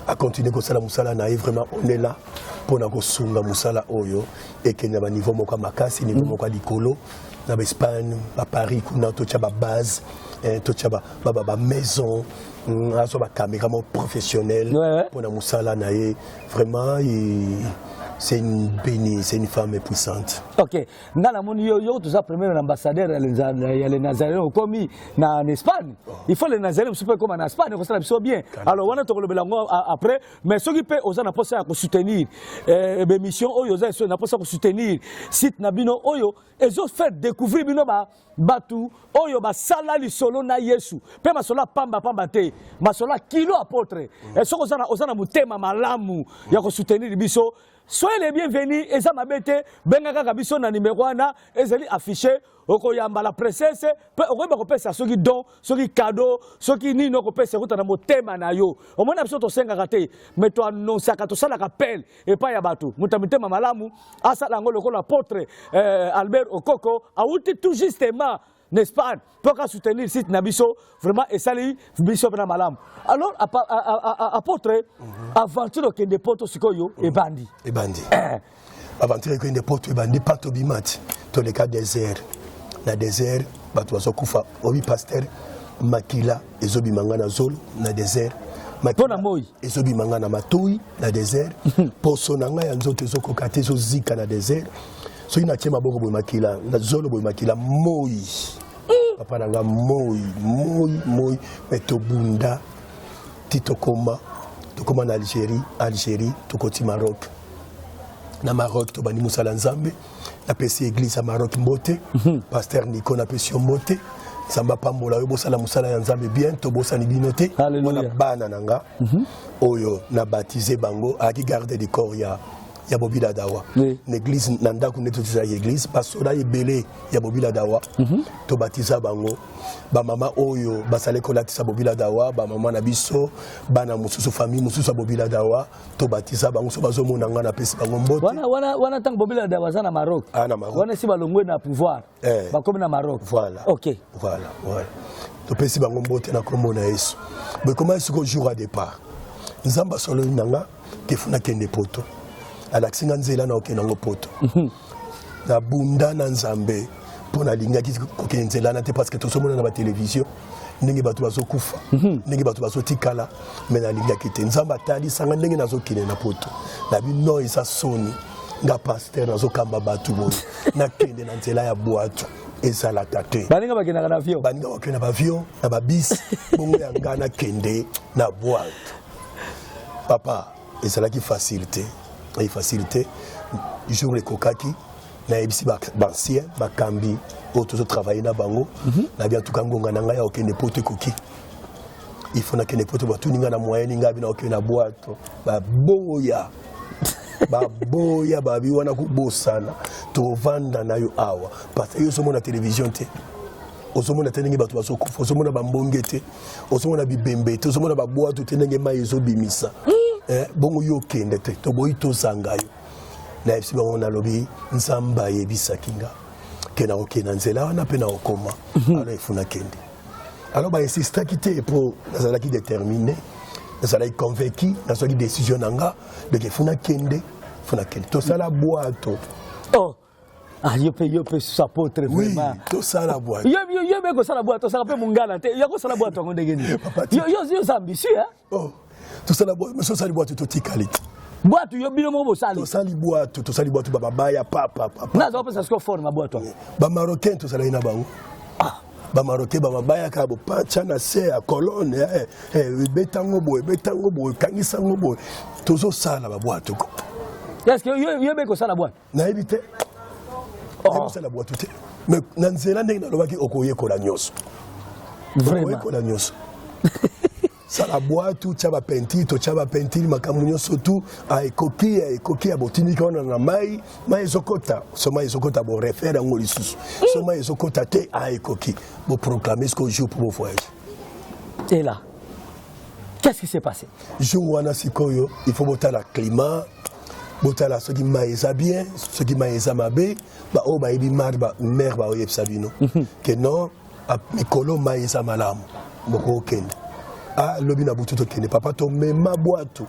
S4: A continuer kosala mosala na ye, vraiment on est là mpona kosunga mosala oyo ekende na baniveau moko ya makasi, niveau moko ya likolo na baEspagne, baParis kuna, totya babase, totya bamaison, azwa bacaméra moko professionnel mpona mosala na ye. Vraiment, c'est une bénie, c'est une femme puissante.
S3: Ok, nga namoni yo, yo toza premier ambassadeur ya le Nazaréen, okomi na Espagne. Il faut le Nazaréen mosusu mpe ekóma na Espagne, ekosala biso bien. Alors wana tokolobela yango après. Mais soki mpe oza na mposa ya kosoutenir bémission oyo, oza na mposa ya kosoutenir site na bino oyo ezofaire découvrir bino ba bato oyo basala lisolo na Yesu, mpe masolo ya pamba-pamba te, masolo ya kilo, apôtre, soki oza na motema malamu ya kosoutenir biso, soyez les bienvenus. Eza mabe te, benga kaka biso na nimero wana ezali affiché, okoyamba la princesse mpe okoyeba kopesa soki don, soki cadeau, soki nini okopesa, ekuta na motema na yo. Omoni na biso tosengaka te, mais toannonsaka, tosalaka appel epai ya bato. Moto ya mitema malamu asala yango lokola apôtre Albert Okoko, awuti tout justement na Espagne mpo ka soutenir site na biso. Vraiment esali biso mpena malamu. Alors apôtre, aventure okende poto sikoyo ebandi.
S4: Ebandi. Aventure ekende poto ebandi. Pa tobima ti toleka désert, na désert bato bazokufa. Obi pasteur, makila ezobima nga na zolo na désert.
S3: Mpo na moi.
S4: Ezobima nga na matoi na désert. Poso na ngai ya nzoto ezokoka te, ezozika na désert. Soki natie maboko boye, makila na zolo boye, makila. Moi, papa na nga, moi, moi, moi. Me tobunda ti tokoma, tokoma na Algérie. Algérie, tokoti Maroc. Na Maroc tobandi mosala Nzambe. Napesi église ya Maroc mbote. Pasteur Nico, napesi yo mbote. Nzambe apambola yo, bosala mosala ya Nzambe bien. Tobosani bino te.
S3: Alléluia.
S4: Wana bana na nga oyo na baptise bango, ayaki garde du corps ya Bobila Dawa. Na église, na ndako nde totizalaki église, basoda ebele ya Bobila Dawa, tobatiza bango. Bamama oyo bazali kolatisa Bobila Dawa, bamama na biso, bana mosusu, famille mosusu ya Bobila Dawa, tobatiza bango. So bazomona nga, napesi bango mbote.
S3: Wana ntango Bobila Dawa aza na Maroc?
S4: Ah, na Maroc.
S3: Wana esi balongwe na pouvoir. Bakomi na Maroc.
S4: Voilà.
S3: Ok.
S4: Voilà, topesi bango mbote na nkombo na Yesu. Boye koma sikoyo jour ya départ, Nzambe asololi na nga ke faut nakende poto. Alakisi nga nzela na okende yango poto. Nabunda na Nzambe mpo nalingaki kokende nzela na te, parce que tozomona na batelevizio ndenge bato bazokufa, ndenge bato bazotikala. Me nalingaki te. Nzambe atalisanga ndenge nazokende na poto. Nabi non, eza soni, nga pasteur nazokamba bato boye, nakende na nzela ya bwato, ezalaka te.
S3: Baninga bakendaka na avion.
S4: Baninga bakende na baavion, na babisi, bongo ya nga nakende na bwato? Papa, ezalaki facile te, ezalaki facile te. Jour ekokaki, nayebisi baancien, bakambi oyo tozotravaille na bango, nabi antuka ngonga na ngai ya kokende poto ekoki, il faut nakende poto. Batuni ngai na moyen ngai bina kokende na bwato, baboya, baboya, babi wana kobosana, tovanda na yo awa, parce que yo ozomona télévision te, ozomona te ndenge bato bazokufa, ozomona bambonge te, ozomona bibembe te, ozomona babwato te ndenge mai ezobimisa. Bongo yo okende te, toboyi, tozanga yo. Nayebisi bango, nalobi Nzambe ayebisaki nga ke nakokende na nzela wana mpe nakokoma. Alors il faut nakende. Alors bainsistaki te mpo nazalaki déterminé, nazalaki convaincu, nazwaki décision na nga. Donc il faut nakende, faut nakende. Tosala bwato.
S3: Oh. Ah, yo mpe susu apôtre.
S4: Oui.
S3: Vraiment.
S4: Tosala bwato.
S3: Yo mpe kosala bwato, osala mpe mongala te ya kosala bwato yango ndenge nini?
S4: Papa,
S3: Yo oza ambitieux, hein?
S4: Oh, tosala bwato, mais tosali bwato, totikali te.
S3: Bwato yo bino moko bosali?
S4: Tosali bwato, tosali bwato, bababaya papa papa.
S3: Naza kopesa sikoyo forme ya bwato yango.
S4: Bamarocain tozalaki na bango, bamarocain, bamabaya kaka bopatia na se ya colonne, ebetango boye, ebetango boye, ekangisango boye, tozosala babwato ko.
S3: Est ce que yo mpe kosala bwato?
S4: Nayebi te. Nayebi kosala bwatu te, mais na nzela ndenge nalobaki, okoyekola nyonso. Okoyekola nyonso. Sala bwatu, tia bapeinture, totya bapeinture, makambo nyonso tu ekoki, ekoki ya botindiki wana na mai. Mai ezokota, so mai ezokota, borefaire yango lisusu. So mai ezokota te, a ekoki, boproclame siko jour mpo bovoyage.
S3: Et là, qu'est-ce qui s'est passé?
S4: Jour wana sikoyo, il faut botala climat, botala soki mai eza bien, soki mai eza mabe. Baoyo bayebi mer baoyebisa bino ke non, mikolo mai eza malamu, bokokende. Ah, lobi na butu tokende, papa. Tomema bwatu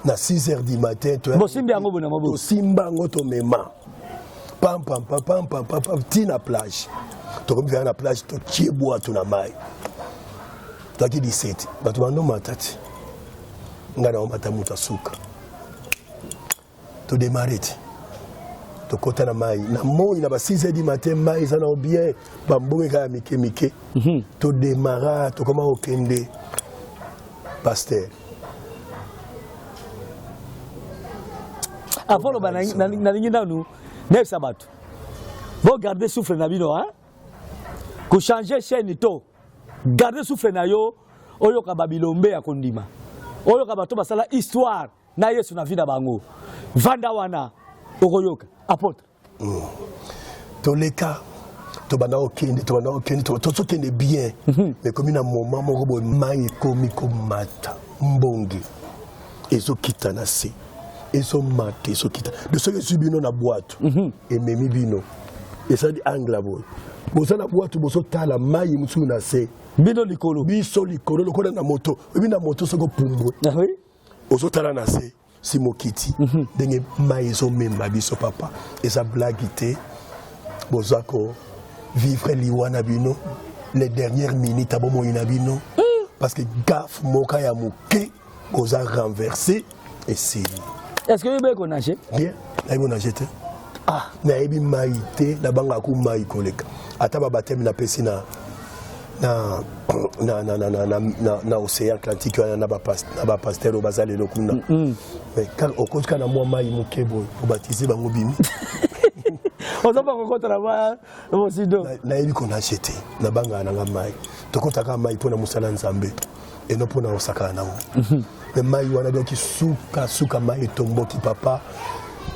S4: na 6 heures du matin.
S3: Bosimbi yango bona maboko?
S4: Tosimba yango, tomema pam pam pam pam pam pam pam ti na plage. Tokomi kaka na plage, totie bwatu na mai. Toaki 17, bato bandomata ti ngai naomata moto asuka. Todémarrer ti tokɔta na mai na moi na ba 6 heures du matin. Mai eza nao bien, bambonge kaka mike mike. Todémarrer, tokoma kokende, pasteur.
S3: Avant loba, nalingi nanu nayebisa bato bogarde souffle na bino, hein? Kochanger chaîne to garde souffle na yo, oyoka babilombe ya kondima, oyoka bato basala histoire na Yesu na vie na bango. Vanda wana, okoyoka apôtre.
S4: Toleka, tobanda kokende, tobanda kokende, tozokende bien, mais ekomi na moment moko boye, mai ekomi komata, mbonge ezokita na se, ezomata, ezokita. De soki ezwi bino na bwato, ememi bino, esali angle boye, boza na bwato, bozotala mai mosusu na se.
S3: Bino likolo.
S4: Biso likolo, lokola na moto. Oyebi na moto soki opumbwe, ozotala na se, si mokiti ndenge mai ezomema biso. Papa, eza blague te. Boza ko vivre liwa na bino, les dernières minutes ya bomoi na bino, parce que gaffe moko ya moke, boza renversé, esili.
S3: Est ce que oyebi konage?
S4: Bien, nayebi konage te. Ah, nayebi mai te, nabangaka mai koleka. Ata babaptême napesi na océan Atlantique wana na bapasteur oyo baza lelo kuna, mais okoti kaka na mwa mai moke boye, obatize bango, bimi.
S3: Oza mpa kokota na mwa mosido.
S4: Nayebi konage te, nabangaka nanga mai. Tokotaka mai mpo na mosala Nzambe eno mpo na kosakana nango, mais mai wana, donc suka suka mai etomboki, papa.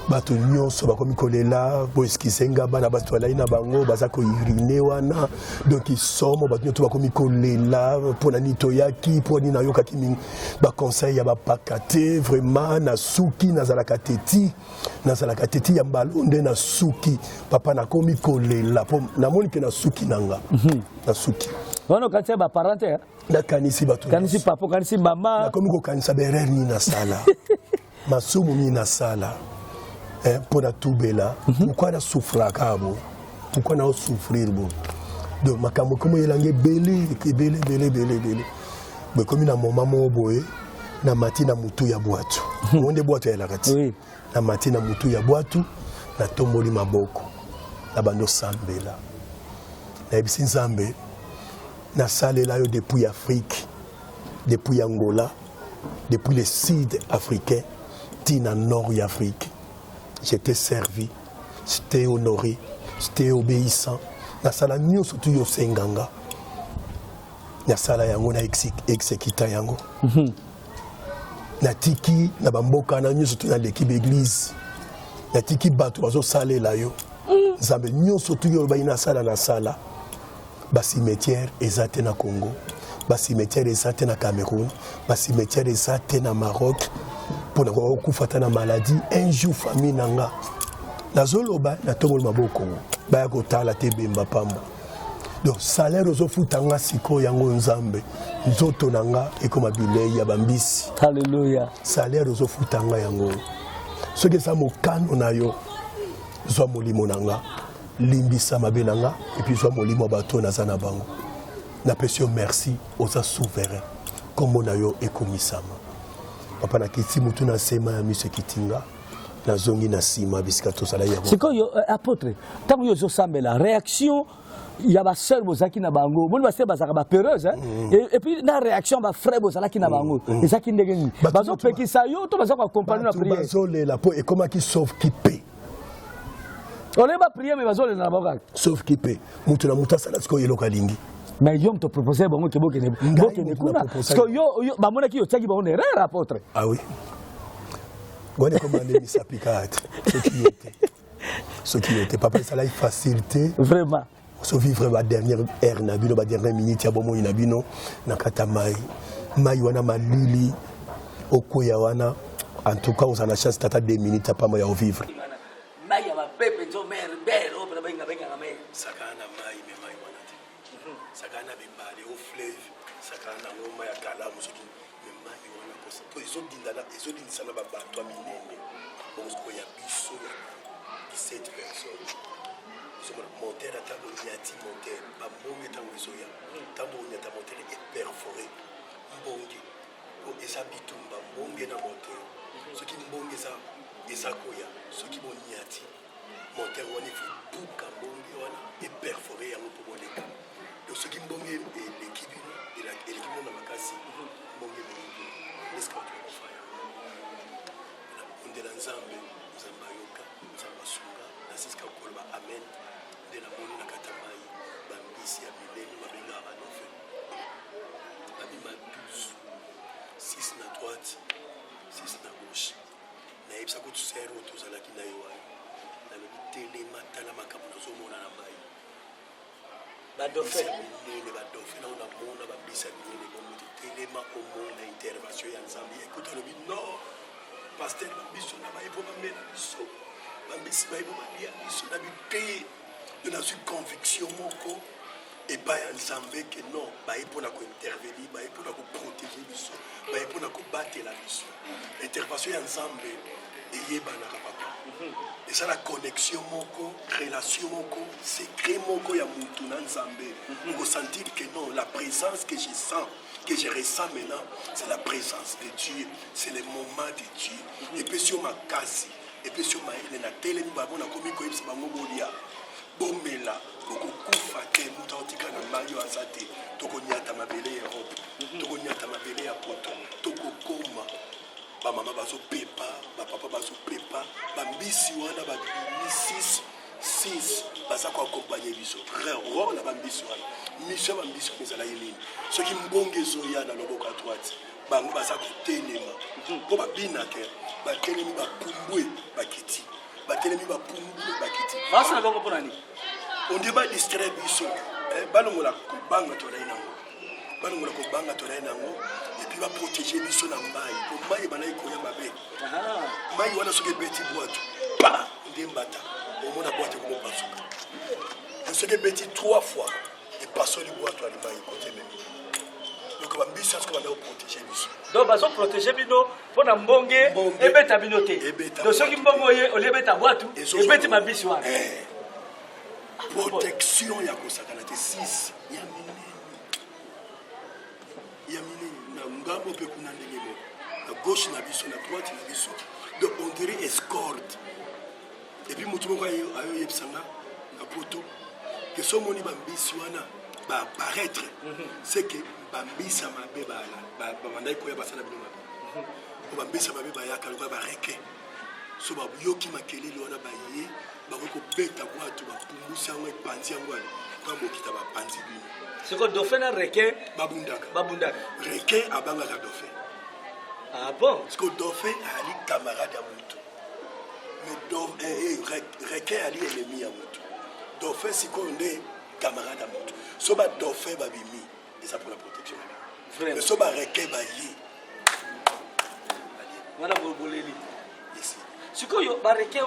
S4: Bato nyonso bakomi kolela. Boexcuser nga, bana bato balai na bango baza kouriner wana. Donc somo, bato nyonso bakomi kolela: mpona nini toyaki? Mpo nini nayokaki baconseil ya bapaka te? Vraiment, nasuki, nazalaka teti, nazalaka teti ya mbalo nde nasuki, papa. Nakomi kolela mpo namoni ke nasuki na nga, nasuki.
S3: Wana okanisi ya baparent te?
S4: Nakanisi bato.
S3: Kanisi papa, okanisi mama.
S4: Nakomi kokanisa baerreur nini nasala, masumu nini nasala mpo natubela. Pourquoi nasouffraka bo? Pourquoi naosouffrir bo? Donc makambo ekomi oyelanga ebele, ebele, ebele, ebele, ebele. Bo ekomi na moment moko boye, namati na mutu ya bwatu ngo nde bwatu ayelaka ti. Namati na mutu ya bwatu, natomboli maboko, na bando osambela, nayebisi Nzambe: nasalela yo depuis Afrique, depuis Angola, depuis le sud africain ti na nord ya Afrique. J'étais servi, j'étais honoré, j'étais obéissant. Nasala nyonso tu yo osenganga, nasala yango, na exécuta yango. Natiki na bamboka na nyonso tu naleki baéglise, natiki bato bazosalela yo. Nzambe, nyonso tu yo olobaki nasala, nasala. Bacimetière eza te na Congo, bacimetière eza te na Cameroun, bacimetière eza te na Maroc, mpona kokufa ata na maladie un jour, famille na nga, nazoloba, natomboli maboko, baya kotala te bemba pamba. Donc salaire ozofuta nga sikoyo yango, Nzambe, nzoto na nga ekoma bilei ya bambisi.
S3: Halleluya.
S4: Salaire ozofuta nga yango, soki eza mokano na yo, zwa molimo na nga, limbisa mabe na nga, et puis zwa molimo ya bato oyo naza na bango. Napesi yo merci, oza souverain, nkombo na yo ekomisama. Papa, nakiti mutu na nsema ya miso ekiti nga, nazongi na nsima bisika tozala yango.
S3: Sikoyo, apôtre, ntango yo ozosambela, réaction ya basœur bozalaki na bango, moni basœur bazalaka bapeureuse, hein? Et puis na réaction ya bafrère bozalaki na bango ezalaki ndenge nini? Bazopekisa yo to baza koaccompagner na
S4: Bato
S3: prière?
S4: Bazolela mpo ekomaki sauf qui peut.
S3: Olingi ba prier mais bazolela na bango kaka.
S4: Sauf ki mpe moto na moto asala sikoyo eloko alingi.
S3: Mais yo moto propose bango ke bokende bokende kuna. Parce que yo yo bamonaki yo tiaki bango na erreur apôtre.
S4: Ah oui. Wana ekoma nde misapi kaka te. Soki yo te. Soki yo te papa esalaki facile te.
S3: Vraiment.
S4: Ozo vivre ba dernière heure na bino ba dernière minute ya bomoi na bino na kati ya mai mai wana malili okweya wana en tout cas ozala na chance tata 2 minutes ya pamba ya ovivre
S3: mai ya mabe mpenza mer ber oyo mpena benga bengaka mer
S4: sakana na mai me mai wana te sakana na bibale o fleuve sakana na ngoma ya kalamu soki me mai wana po ezodindisa na babato ya minene bongo sikoyo ya biso ya 17 personnes ozomona moteur ata bonyati moteur bambonge ntango ezoya ntango bonyata moteur eperfore mbonge po eza bitumba mbonge na moteur soki mbonge eza eza koya soki bonyati moteur wana ifo buka mbonge wana eperfore yango mpo boleka donc soki mbonge eleki bino eleki bino na makasi mbonge ememi bino esika bato bakufa yango nabondela nzambe nzambe ayoka nzambe asunga nasisika koloba amen nde namoni na kati ya mai bambisi ya minene babengaka badauphin babima 12 6 na droite 6 na gauche nayebisa kutu sere oyo tozalaki na ye wana nalobi telema tala makambo nazomona na mai
S3: badauphin
S4: minene badauphin nao namona bambisi ya minene bongo te telema omona intervention ya nzambe ekuta alobi non pasteur bambiso na baye mpo bamela biso bambisi baye mpo balia biso na biteye yo nazwi conviction moko epai ya nzambe ke non baye mpo na kointervenir baye mpo na koprotege biso baye mpo na kobatela biso intervention ya nzambe eyebanaka papa eza na connexion moko relation moko secret moko ya mutu na nzambe okosentir que non la présence que je sens que je ressens maintenant c'est la présence de Dieu c'est le moment de Dieu epesi yo makasi epesi yo mayele na telemi bango nakomi koyebisa bango bolia bomela bokokufa te moto akotika na mai oyo aza te tokonyata mabele ya europe tokonyata mabele ya poto tokokoma bamama bazopepa bapapa bazopepa bambisi wana babimi 6 6 baza koakompagne biso role ya bambisi wana mission ya bambisi wana ezalaki nini soki mbongo ezoya na loboko ya droite bango baza kotelema mpo babinaka batelemi bapumbwe bakiti batelemi bapumbwe bakiti
S3: basala bongo mpo na nini
S4: onde badistraire biso eh, balongola kobanga tolai nango balongola kobanga tolai nango epuis baprotege biso na mai po mai ebandaki koya mabe mai wana soki ebeti bwato pa nde mbata omona bwato ekomopasuka soki ebeti trois fois epasoli bwato ya limai ekoti ememi donc bambisi nyonso banda koprotege biso
S3: donc bazoprotege bino mpo na mbonge ebeta bino te donc soki mbongo oye olie ebeta bwatu ebeti bambisi wana
S4: eh. protection ya kosakana te 6 ya minene ya minene na ngambo mpe kuna ndenge moko na gauche na biso na droite na biso donc on dirait escorte epuis motu moko ayoyebisa nga na poto ke so omoni bambisi wana baapparaître mhm. c'est que bambisi ya mabe babandaki koya basala bino mabe po bambisi ya mabe bayaka lokola bareke so bayoki makelele wana baye bakoki kobeta bwato bapumbusi yango epanzi yango ale ntango bokita bapanzi bino
S3: sikoyo dauphin na requin
S4: babundaka
S3: babundaka
S4: requin abangaka dauphin
S3: ah bon
S4: sikoyo dauphin ayali camarade ya motu mais eh, eh, requin ali ennemi ya motu dauphin sikoyo nde camarade ya motu so badauphin babimi eza mpona protection na bino mais so barequin baye
S3: wana boleli sikoyo barequin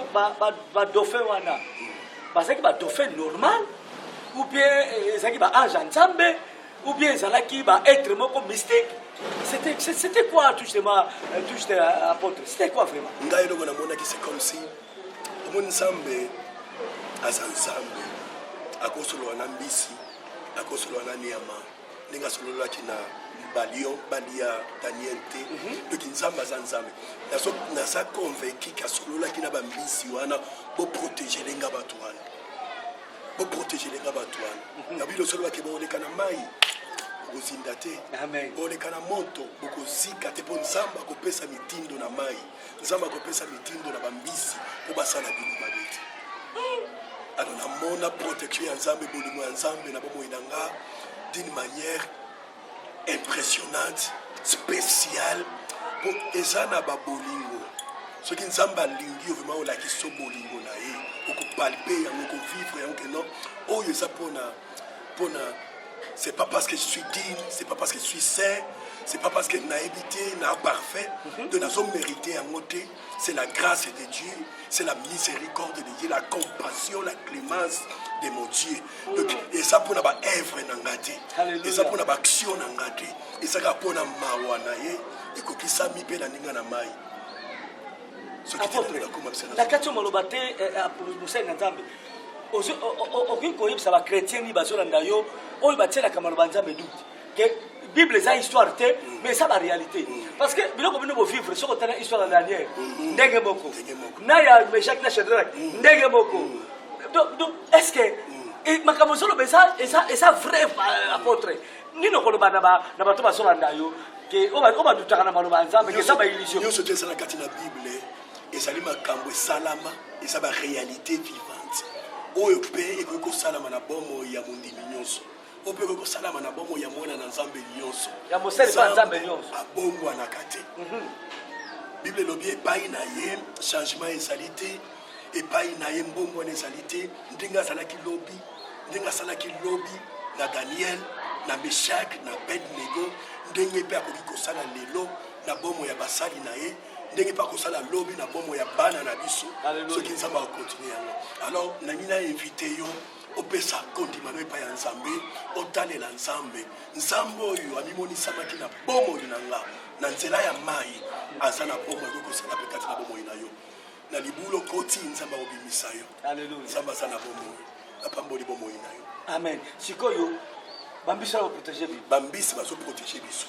S3: badauphin wana bazalaki badauphin normal ou bien eh, ezalaki baange ya nzambe ou bien ezalaki ba être moko mystique c'était c'était quoi tout justement euh, tout juste euh, apôtre c'était quoi vraiment
S4: ngai eloko namonaki c'est comme si omoni nzambe aza nzambe akosolola na mbisi akosolola na niama ndenge asololaki na balion balia daniel te mhm. donc nzambe aza nzambe naza convaincu ke asololaki na bambisi wana boprotegele nga bato wana boprotegele nga bato wana mhm. na bino solo bake boleka na mai bokozinda te boleka na moto bokozika te mpo nzambe akopesa mitindo na mai nzambe akopesa mitindo na bambisi mpo basala bino mabe te. Alors namona protection ya Nzambe, bolingo ya Nzambe na bomoi na nga d'une manière impressionnante, spéciale, po eza na babolingo. Soki Nzambe alingi yo vraiment, olakisi yo bolingo na ye, okopalpe yango, okovivre yango ke non, oyo eza mpona c'est pas parce que je suis digne, c'est pas parce que je suis saint, c'est pas parce que nayebi te na parfait, donc nazo mérité yango te. C'est la grâce de Dieu, c'est la miséricorde de Dieu, la compassion, la clémence de mon Dieu. Donc eza mpona baœuvre na nga te, eza mpona baaction na nga te, eza kaka mpona mawa na ye ekokisami mpe na ndinga na mai. Soki te
S3: Apôtre,
S4: nakoma bisa
S3: na kati oyo maloba te, mosali na Nzambe, okoki koyebisa bachrétien nini bazolanda yo, oyo batielaka maloba Nzambe doute ke Bible eza histoire te, mais eza baréalité, parce que biloko bino bovivre, soki otala histoire ya Daniel ndenge moko
S4: Ndenge moko.
S3: na ya Meshak na Shadrach ndenge moko. Donc est ce que makambo ozoloba eza vrai? Apôtre, nini okoloba na bato bazolanda yo ke oyo badutaka na maloba ya Nzambe ke eza baillusion?
S4: Nyonso te eza na kati na Bible ezali makambo esalama, eza baréalité vivante oyo mpe ekoki kosalama na bomoi ya mondimi nyonso, oyo mpe ekoki kosalama na bomoi ya mwana na Nzambe nyonso.
S3: Ya mosali mpe ya Nzambe nyonso.
S4: Abongwanaka te. Bible elobi epai na ye changement ezali te, epai na ye mbongwana ezali te. Ndenge azalaki lobi, ndenge asalaki lobi na Daniel, na Meshak, na Abednego, ndenge mpe akoki kosala lelo na bomoi ya basali na ye, ndenge mpe akosala lobi na bomoi ya bana na biso.
S3: Alléluia.
S4: Soki Nzambe akocontinue yango, alors nangi na invite yo opesa kondima no epai ya Nzambe, otalela Nzambe. Nzambe oyo amimonisamaki na bomoi na nga na nzela ya mai aza na bomoi, ekoki kosala mpe kati na bomoi na yo. Na libulu okoti, Nzambe akobimisa yo.
S3: Alléluia.
S4: Nzambe aza na bomoi, apamboli bomoi na yo.
S3: Amen. Sikoyo bambisi wana baprotege bino?
S4: Bambisi bazoprotege biso.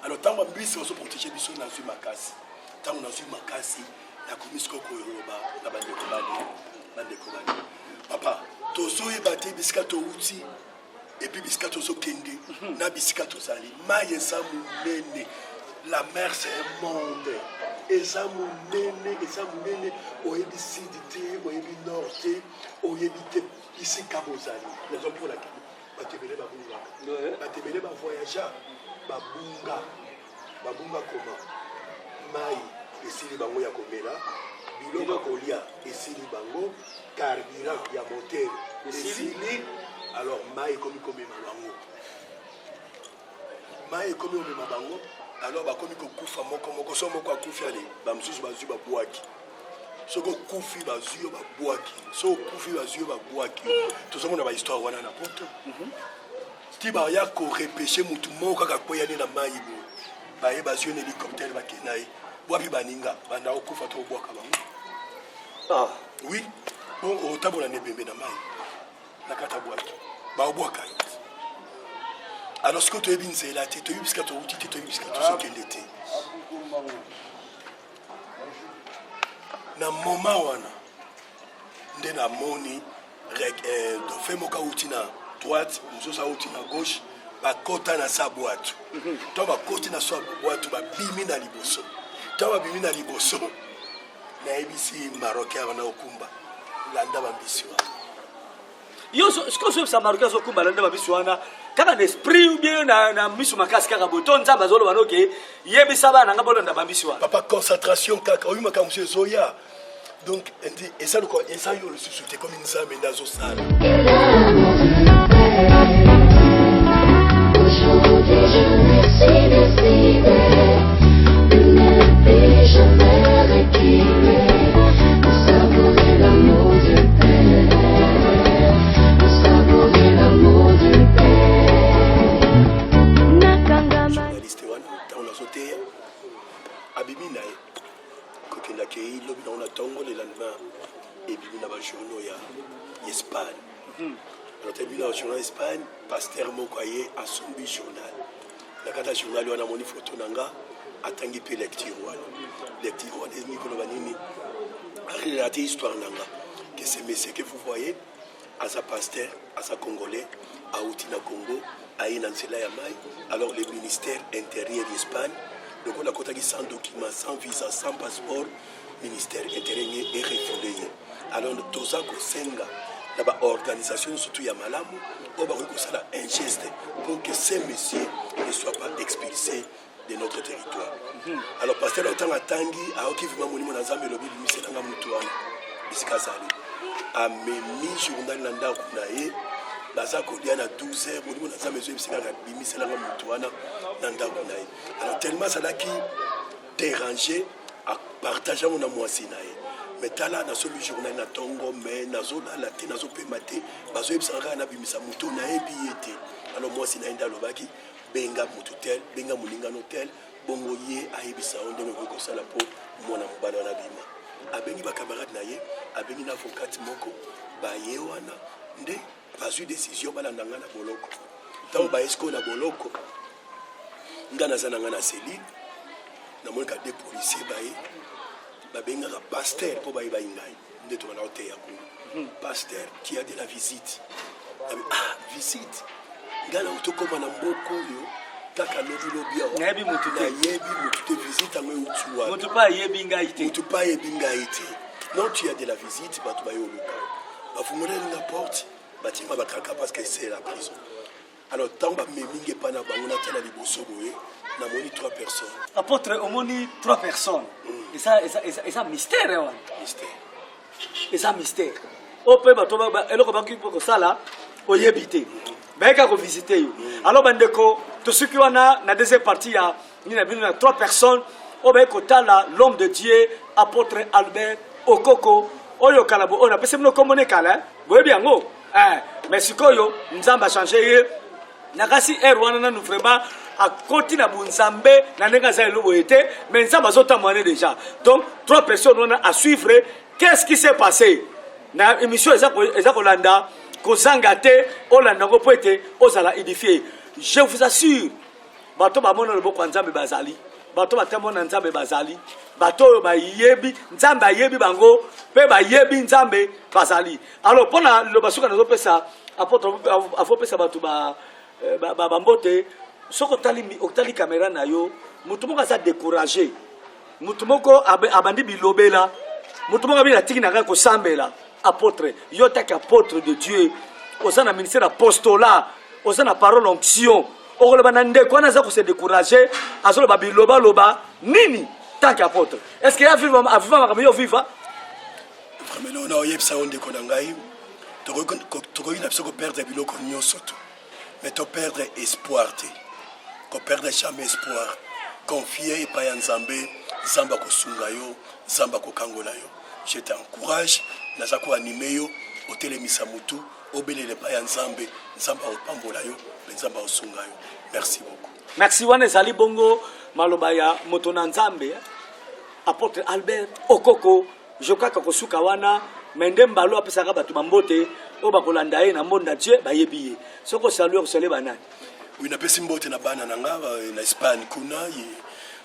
S4: Alors ntango bambisi bazoprotege biso, nazwi makasi. Ntango nazwi makasi, nakomi sikoyo koloba na bandeko bale: "Bandeko bale, papa, tozoyeba te bisika touti et puis bisika tozokende na bisika tozali. Mai eza monene, la mer, c'est un monde, eza monene, eza monene. Oyebi sud te, oyebi nord te, oyebi te bisika bozali." Nazo mpona bato ebele babungaka. Bato ebele bavoyagea, babunga. Babunga koma mai esili bango ya komela, biloko ya kolia esili bango, carburant ya moteur esili. Alors mai ekomi komema bango, mai ekomi komema bango. Alors bakomi kokufa moko moko. So moko akufi, ale bamosusu bazwi, babwaki. Soki okufi, bazwi yo, babwaki. Soki okufi, bazwi yo, babwaki. Tozomona bahistoire wana na poto. Ti baya korepêcher mutu moko kaka akweyani na mai boye, baye bazwi ye na hélicoptère, bakenda ye wapi? Baninga banda okufa to obwaka bango.
S3: Ah.
S4: Oui, bon, otambola na ebembe na mai na kati ya bwato, baobwaka yo. Alors sikoyo toyebi nzela te, toyebi bisika touti te, toyebi bisika tozokende te. Na moment wana nde namoni dauphin moko auti na droite, mosusu auti na gauche, bakota na sa bwato. Ntango bakoti na sa bwato, babimi na liboso. Ntango babimi na liboso, nayebisi Marocain wana okumba: "Landa bambisi wana."
S3: Yo sikoyo ozoyebisa Marocain azokumba landa bambisi wana kaka na esprit ou bien na miso makasi kaka boye, to Nzambe azoloba noke yebisa bana nga bolanda bambisi wana?
S4: Papa, concentration kaka. Oyi makambo mosusu ezoya, donc ndi eza lokola eza yo lisusu te, komi Nzambe nde azosala.
S1: Aujourd'hui, je me suis décidé de ne plus jamais reculer pour savourer l'amour du Père, pour savourer l'amour du Père. Nakangama.
S4: Journaliste wana, ntango nazoteya, abimi na ye kokende, akei lobi nango na ntongo, le lendemain ebimi na bajournaux ya Espagne. Alors ebimi na bajournal Espagne, pasteur moko aye, asombi journal. Na kati ya journal wana amoni photo na nga, atangi mpe lecture wana. Lecture wana elingi koloba nini? Arelate histoire na nga que ce monsieur que vous voyez aza pasteur, aza Congolais, auti na Congo, aye na nzela ya mai. Alors le ministère intérieur d'Espagne, lokola akotaki sans document, sans visa, sans passeport. Ministère intérieur ye erefoule ye. Alors toza kosenga na baorganisation nyonso tu ya malamu oyo bakoki kosala un geste pour que ce monsieur ne soit pas expulsé de notre territoire. Alors pasteur oyo ntango atangi, ayoki vraiment molimo na Nzambe elobi: "Bimiselanga motu wana bisika azali." Amemi journal na ndako na ye, baza kolia na 12 heures, molimo na Nzambe ezoyebisi kaka: "Bimiselanga motu wana na ndako na ye." Alors tellement azalaki déranger, apartage yango na mwasi na ye: "Mais tala, nasombi journal na ntongo, mais nazolala te, nazopema te, bazoyebisaka kaka nabimisa motu, nayebi ye te." Alors mwasi na ye nde alobaki: "Benga motu tel, benga molingano tel." Bongo ye ayebisa yo ndenge okoki kosala mpo mwana mobali wana abima. Abengi bacamarade na ye, abengi na avocate moko, baye wana nde bazwi décision balanda nga na boloko. Ntango baye sikoyo na boloko, nga naza na nga na cellule, namonika deux policier baye, babengaka pasteur mpo bayebai ngai nde tokana koteya kuna: "Pasteur, tu as de la visite." Nabi: "Ah, visite? Ngai na tokóma na mboka oyo kaka lobilobi awa."
S3: Nayebi motu te.
S4: Nayebi motu te. Visite yango euti wapi?
S3: Motu mpe ayebi ngai te.
S4: Motu mpe ayebi ngai te. "Non, tu as de la visite." Bato baye oluka, bafungoleli nga porte, batinga bakaka parce que c'est la prison. Alors ntango bamemi nge epai na bango, natala liboso boye, namoni trois personnes.
S3: Apôtre, omoni trois personnes, eza mystère wana.
S4: Mystère.
S3: Eza mystère oyo mpe bato eloko bakoki mpe kosala, oyebi te, bayeka kovisite yo. Alors bandeko, tosuki wana na deuxième partie ya nini na bino, na trois personnes oyo baye kotala l'homme de Dieu, apôtre Albert Okoko. Oyo kala bo oyo napesi bino kombo ne kala, boyebi yango. Mais sikoyo Nzambe achange ye na kasi ere wana nanu vraiment akoti na bunzambe na ndenge aza lelo boye te, mais Nzambe azotambola ne déjà. Donc trois personnes wana, à suivre qu'est-ce qui s'est passé na émission eza kolanda, kozanga te, olanda yango mpo ete ozala édifié. Je vous assure, bato bamona loboko ya Nzambe bazali, bato batamona Nzambe bazali, bato oyo bayebi Nzambe, ayebi bango mpe bayebi Nzambe bazali. Alors mpona liloba suka nazopesa apôtre, afopesa bato bambote. Soki otali caméra na yo, motu moko aza découragé, motu moko abandi bilobela, motu moko abini atiki na ngai kosambela, apôtre, yo taki apôtre de Dieu, oza na ministère apostolat, oza na parole onction, okoloba na ndeko wana aza kose découragé, azoloba bilobaloba nini? Tant que apôtre, est ce que aviva makambo yo viva?
S4: Vraiment, eloko na oyebisa yo, ndeko na ngai, tokoki na biso koperdre biloko nyonso to, mais toperdre espoir te, koperdre jamais espoir. Confie epai ya Nzambe, Nzambe akosunga yo, Nzambe akokangola yo. Je t'encourage, naza koanime yo, otelemisa motu, obelela epai ya Nzambe, Nzambe akopambola yo mpe Nzambe akosunga yo. Merci beaucoup.
S3: Merci. Wana ezali bongo maloba ya moto na Nzambe, apôtre Albert Okoko. Je crois que kosuka wana, me nde mbalo apesaka bato bambote oyo bakolanda ye na monde entier, bayebi ye. Soki osalue, osalue banani?
S4: Oui, napesi mbote na bana na nga na Espagne kuna ye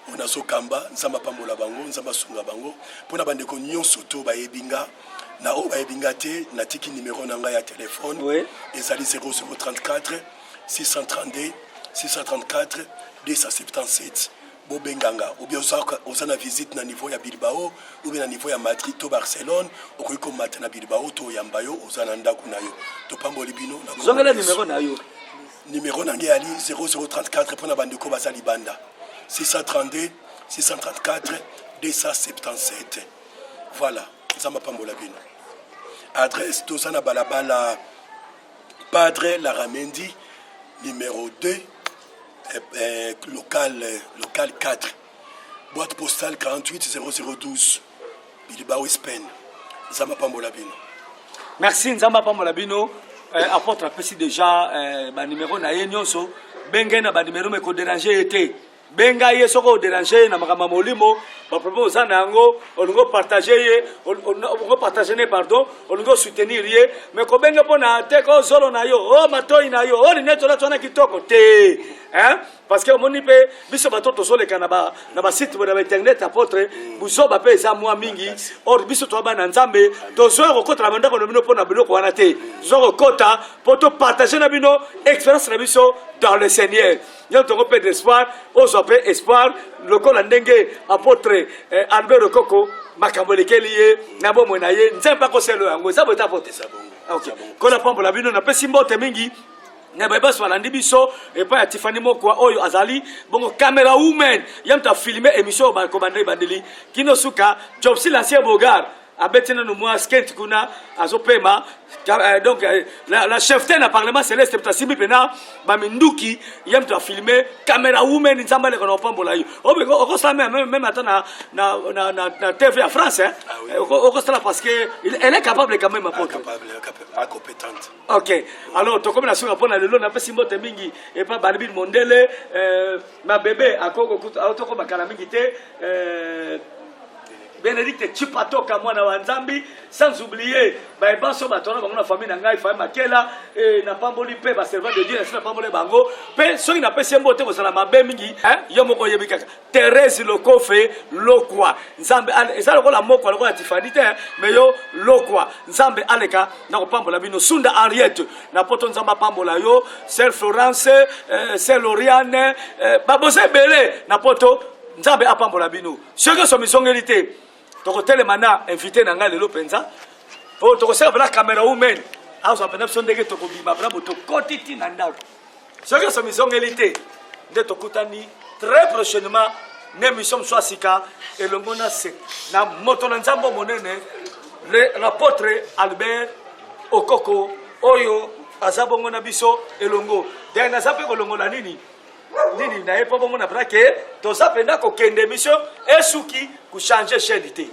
S4: oyo nazokamba. Nzambe apambola bango, Nzambe asunga bango. Mpo na bandeko nyonso to bayebi nga na oyo bayebi nga te, natiki numero na ngai ya telefone. Ezali 0034 632 634 277. Bobenganga, ou bien oza na visite na niveau ya Bilbao ou bien na niveau ya Madrid to Barcelone, okoki komata na Bilbao to oyamba yo, oza na ndako na yo. Topamboli bino na kombo
S3: Zongela
S4: na Yesu.
S3: Numero na yo.
S4: Numero na ngai eyali 0034, mpona bandeko baza libanda, 632 634 277. Voilà, Nzambe apambola bino. Adresse, toza na balabala Padre Laramendi numéro 2, local 4, boîte postale 48 0012, Bilbao, Spain. Nzambe apambola bino.
S3: Merci, Nzambe apambola bino. Apôtre apesi déjà banimero na ye nyonso. Benge na banimero, me kodérange ye te. Benga ye soki odérange ye na makambo ya molimo, baproblème oza na yango, olingi opartage ye, olingi opartage ne, pardon, olingi osoutenir ye, me kobenga mpo na te ko zolo na yo, o matoi na yo, o linete olati wana kitoko te, hein? Parce que omoni mpe biso bato tozoleka na basite boye, na bainternet, apôtre, buzoba mpe eza mwa mingi. Or biso toza bana Nzambe, tozoya kokota na bandako na bino mpo na biloko wana te. Tozoya kokota mpo topartage na bino expérience na biso dans le Seigneur. Yo toko pe d'espoir, ozwa pe espoir lokola ndenge apôtre eh, Albert Okoko makambo elekeli ye na bomoi na ye nzambe akoselo yango eza boye te apôtre. Ok. Kola pambola bino napesi mbote mingi na baye baso balandi biso epai ya Tiffany Mokwa oyo azali bongo camera woman ye moto afilme émission oyo kobanda ebandeli kino suka Jobsi l'ancien Bogar abeti nanu mwa skate kuna azopema euh, donc euh, la, la cheftaine na parlement céleste moto asimbi mpena baminduki ye moto afilme camera woman nzambe aleka na opambola yo okosala meme ata na, na, na, na, na tv ya france hein? Ah, oui. okosala parce que elle est capable quand même apôtre
S4: compétente
S3: ok alors tokomi na suka mpo na lelo napesi mbote mingi epa balibin mondele euh, ma bebe akokokoma kala mingi te euh, Benedicte Chipatoka mwana wa Nzambi sans oublier baye banso bato wana bango na famille na ngai famille Makela eh, napamboli mpe ba servant de Dieu nasi napamboli bango mpe soki napesi ye mbote kozala mabe mingi eh, yo moko oyebi kaka Therese Lokofe Lokwa Nzambe eza lokola moko lokola Tiffany te mais yo Lokwa Nzambe aleka na kopambola bino Sunda Henriette na poto Nzambe apambola yo Sœur Florence eh, Sœur Lauriane eh, baboza ebele na poto Nzambe apambola bino soki nyonso mizongeli te tokotelema na invité na ngai lelo mpenza mpo tokosala mpena camera woman azwa mpenza biso ndenge tokobima mpena bo tokoti ti na ndako soki nyonso mizongeli te nde tokutani très prochainement na émission mosusu ya sika elongo na se na moto na nzambe monene l'apôtre albert okoko oyo aza bongo na biso elongo dai naza mpe kolongola nini nini na ye mpo bomona mpenza ke toza mpenza kokende emission esuki kochange chaîne te.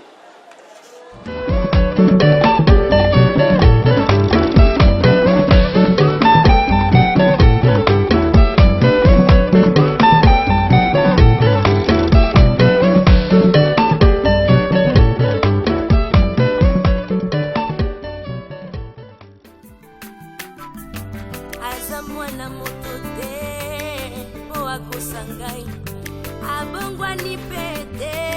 S1: Aza mwana moto te mpo akosa ngai abongwani mpe te.